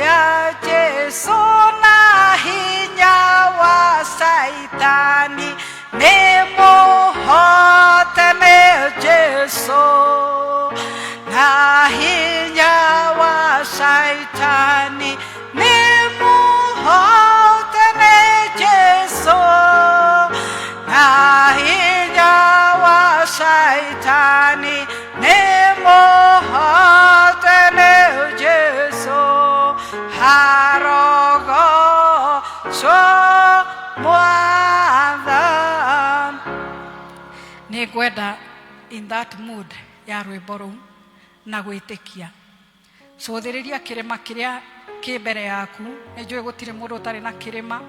[SPEAKER 1] ya Jesu na hinya wa Saitani nĩ mũhote nĩ Jesu na hinya wa Saitani nĩ mũhote nĩ Jesu na hinya wa Saitani nĩ mũhote nĩ Jesu harogocwo Mwathani. Nĩ ngwenda in that mood ya rwĩmbo rũu na gwĩtĩkia cũthĩrĩria kĩrĩma kĩrĩa kĩ mbere yaku. Nĩ njũĩ gũtirĩ mũndũ ũtarĩ na kĩrĩma,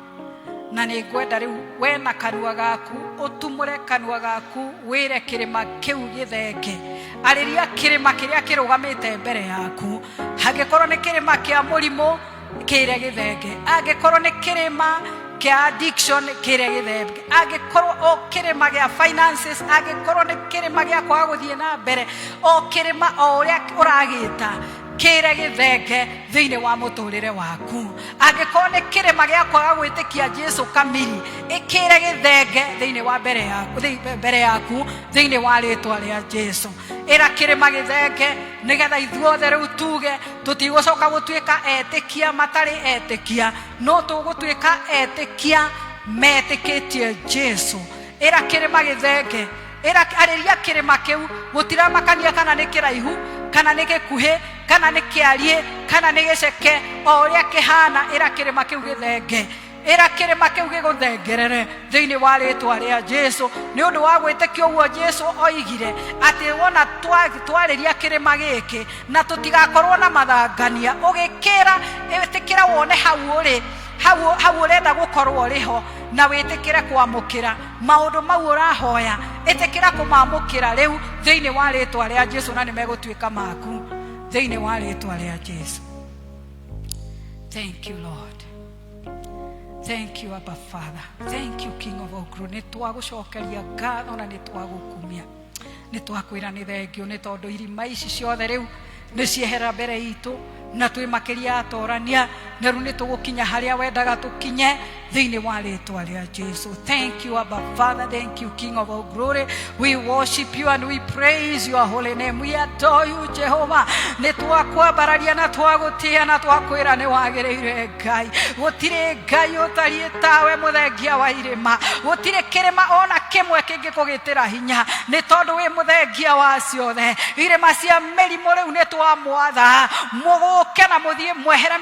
[SPEAKER 1] na nĩ ngwenda rĩu we na kanua gaku ũtumũre kanua gaku wĩre kĩrĩma kĩu gĩthenge. Arĩria kĩrĩma kĩrĩa kĩrũgamĩte mbere yaku. Angĩkorwo nĩ kĩrĩma kĩa mũrimũ, kĩre gĩthenge. Angĩkorwo nĩ kĩrĩma kĩa addiction, kĩre gĩthenge. Angĩkorwo o kĩrĩma gĩa finances, angĩkorwo nĩ kĩrĩma gĩa kwaga gũthiĩ na mbere, o kĩrĩma o ũrĩa ũragĩta, kĩre gĩthenge thĩinĩ wa mũtũrĩre waku. Angĩkorwo nĩ kĩrĩma gĩa kwaga gwĩtĩkia Jesu kamiri, ĩkĩre gĩthenge thĩinĩ wa mbere yaku, mbere yaku thĩinĩ wa rĩtwa rĩa Jesu. Ĩra kĩrĩma gĩthenge nĩgetha ithuothe rĩu tuge tũtigũcoka gũtuĩka etĩkia matarĩ etĩkia, no tũgũtuĩka etĩkia metĩkĩtie Jesu. Ĩra kĩrĩma gĩthenge, ĩra arĩria kĩrĩma kĩu, gũtiramakania kana nĩ kĩraihu kana nĩ gĩkuhĩ kana nĩ kĩariĩ kana nĩ gĩceke, o ũrĩa kĩhana, ĩra kĩrĩma kĩu gĩthenge. Ĩra kĩrĩma kĩu gĩgũthengerere thĩinĩ wa rĩtwa rĩa Jesu. Nĩ ũndũ wa gwĩtĩkia ũguo Jesu oigire atĩ wona twarĩria kĩrĩma gĩkĩ na tũtigakorwo na mathangania, ũgĩkĩra ĩtĩkĩra wone hau ũrĩ hau hau ũrenda gũkorwo ũrĩ ho, na wĩtĩkĩre kwamũkĩra maũndũ mau ũrahoya. Ĩtĩkĩra kũmamũkĩra rĩu thĩinĩ wa rĩtwa rĩa Jesu, na nĩ megũtuĩka maku thĩinĩ wa rĩtwa rĩa Jesu. Thank you, Lord. Thank you, Abba Father. Thank you, King of all glory. Nĩ twagũcokeria ngatho na nĩ twagũkumia, nĩ twakwĩra nĩ thengio nĩ tondũ irima ici ciothe rĩu nĩ ciehera mbere itũ na twĩ makĩria atorania, na rĩu nĩ tũgũkinya harĩa wendaga tũkinye thĩinĩ wa rĩtwa rĩa Jesu. Thank you, Abba Father. Thank you, King of all glory. We worship you and we praise your holy name. We adore you, Jehovah. Nĩ twakwambararia na twagũtĩa na twakwĩra nĩ wagĩrĩire Ngai. Gũtirĩ Ngai ũtariĩ tawe, mũthengia wa irĩma. Gũtirĩ kĩrĩma ona kĩmwe kĩngĩkũgĩtĩra hinya nĩ tondũ wĩ mũthengia wa ciothe. Irĩma cia mĩrimũ rĩu nĩ twamwatha mũgũke na mũthiĩ mwehere.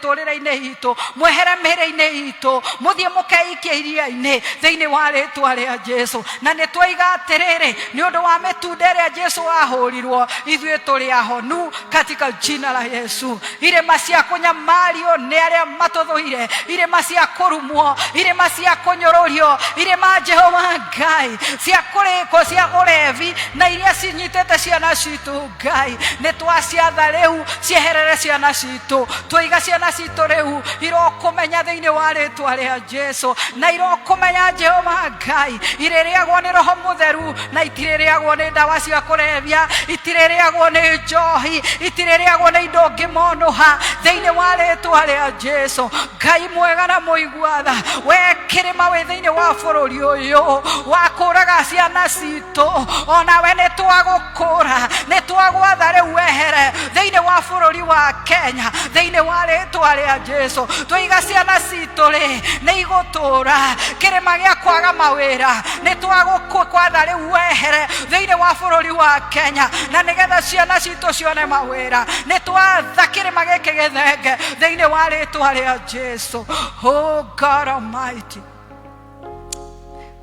[SPEAKER 1] Mĩtũrĩre-inĩ itũ, mwehere mĩrĩ-inĩ itũ, mũthiĩ mũkeikie iria-inĩ thĩinĩ wa rĩtwa rĩa Jesu. Na nĩ twaiga atĩrĩrĩ, nĩ ũndũ wa mĩtunda ĩrĩa Jesu ahũrirwo, ithuĩ tũrĩ ahonu katika jina la Yesu. Irĩma cia kũnyamario nĩ arĩa matũthũire, irĩma cia kũrumwo, irĩma cia kũnyũrũrio, irĩma Jehova Ngai cia kũrĩkwo, cia ũrevi na iria cinyitĩte ciana citũ, Ngai nĩ twaciatha rĩu cieherere ciana citũ. Twaiga ciana citũ rĩu irokũmenya thĩinĩ wa rĩtwa rĩa Jesu, na irokũmenya Jehova Ngai, irĩrĩagwo nĩ Roho Mũtheru na itirĩrĩagwo nĩ ndawa cia kũrebia, itirĩrĩagwo nĩ njohi, itirĩrĩagwo nĩ indo ngĩmonũha thĩinĩ wa rĩtwa rĩa Jesu. Ngai mwega na mũigua tha, we kĩrĩma wĩ thĩinĩ wa bũrũri ũyũ wa kũraga ciana citũ, onawe nĩ twagũkũra, nĩ twagwatha rĩu wehere thĩinĩ wa bũrũri wa Kenya thĩinĩ wa rĩtwa rĩa Jesu. Twaiga ciana citũ rĩ nĩ igũtũra. Kĩrĩma gĩa kwaga mawĩra nĩ twagũkwatha rĩu wehere thĩinĩ wa bũrũri wa Kenya, na nĩgetha ciana citũ cione mawĩra, nĩ twatha kĩrĩma gĩkĩ gĩthenge thĩinĩ wa rĩtwa rĩa Jesu. Oh God Almighty,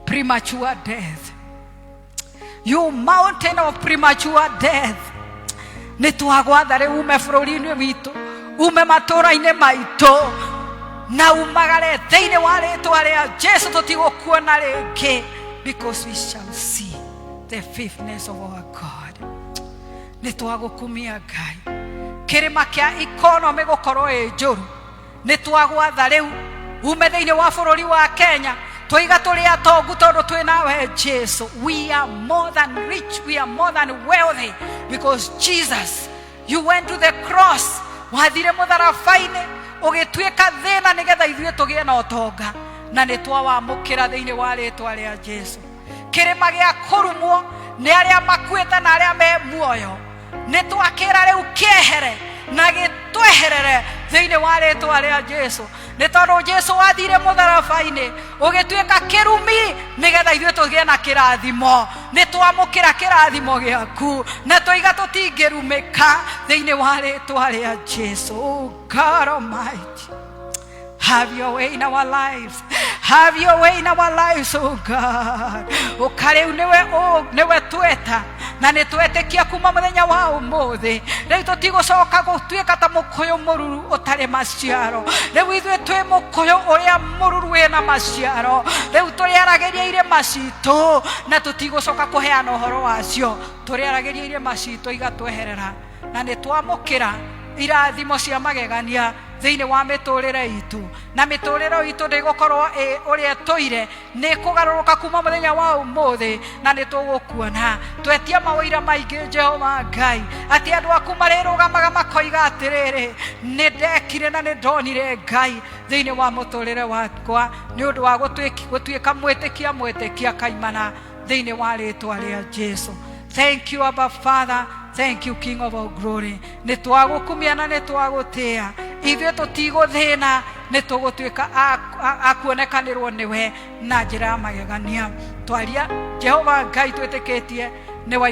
[SPEAKER 1] premature death, you mountain of premature death, nĩ twagwatha rĩu ume bũrũri-inĩ witũ, ume matũũra-inĩ maitũ na umagare thĩinĩ wa rĩtwa rĩa Jesu. Tũtigũkuona rĩngĩ, because we shall see the faithfulness of our God. Nĩ twagũkumia Ngai. Kĩrĩma kĩa economy gũkorwo ĩ njũru, nĩ twagwatha rĩu ume thĩinĩ wa bũrũri wa Kenya. Twaiga tũrĩ atongu tondũ twĩ nawe Jesu. We are more than rich, we are more than wealthy, because Jesus, you went to the cross, wathire mũtharaba-inĩ ũgĩtuĩka thĩna nĩgetha ithuĩ tũgĩe na ũtonga, na nĩ twawamũkĩra thĩinĩ wa rĩtwa rĩa Jesu. Kĩrĩma gĩa kũrumwo nĩ arĩa makuĩte na arĩa me muoyo, nĩ twakĩra rĩu kĩehere na gĩtweherere thĩinĩ wa rĩtwa rĩa Jesu, nĩ tondũ Jesu wathire mũtharaba-inĩ ũgĩtuĩka kĩrumi nĩgetha ithuĩ tũgĩe na kĩrathimo. Nĩ twamũkĩra kĩrathimo gĩaku na twaiga tũtingĩrumĩka thĩinĩ wa rĩtwa rĩa Jesu. Oh God Almighty, have your way in our lives. Have your way in our lives, oh God. Ũka rĩu nĩwe nĩwe tweta na nĩ twetĩkia kuma mũthenya wa ũmũthĩ rĩu tũtigũcoka gũtuĩka ta mũkũyũ mũruru ũtarĩ maciaro. Rĩu ithuĩ twĩ mũkũyũ ũrĩa mũruru wĩna maciaro. Rĩu tũrĩaragĩria irĩma citũ na tũtigũcoka kũheana ũhoro wacio. Tũrĩaragĩria irĩma citũ igatweherera, na nĩ twamũkĩra irathimo cia magegania thĩinĩ wa mĩtũrĩre itũ, na mĩtũrĩre itũ ndĩgũkorwo ĩ ũrĩa ĩtũire, nĩ kũgarũrũka kuma mũthenya wa ũmũthĩ, na nĩ tũgũkuona. Twetia mawĩira maingĩ, Jehova Ngai, atĩ andũ aku marĩrũgamaga makoiga atĩrĩrĩ, nĩ ndekire na nĩ ndonire Ngai thĩinĩ wa mũtũrĩre wakwa nĩ ũndũ wa gũtuĩka mwĩtĩkia kaimana thĩinĩ wa rĩtwa rĩa Jesu. Thank you, Abba Father. Thank you, King of all glory. Nĩ twagũkumia na nĩ twagũtĩa. Ithuĩ tũtigũthĩna, nĩ tũgũtuĩka a kuonekanĩrwo nĩwe na njĩra ya magegania. Twaria Jehova Ngai twĩtĩkĩtie nĩ wa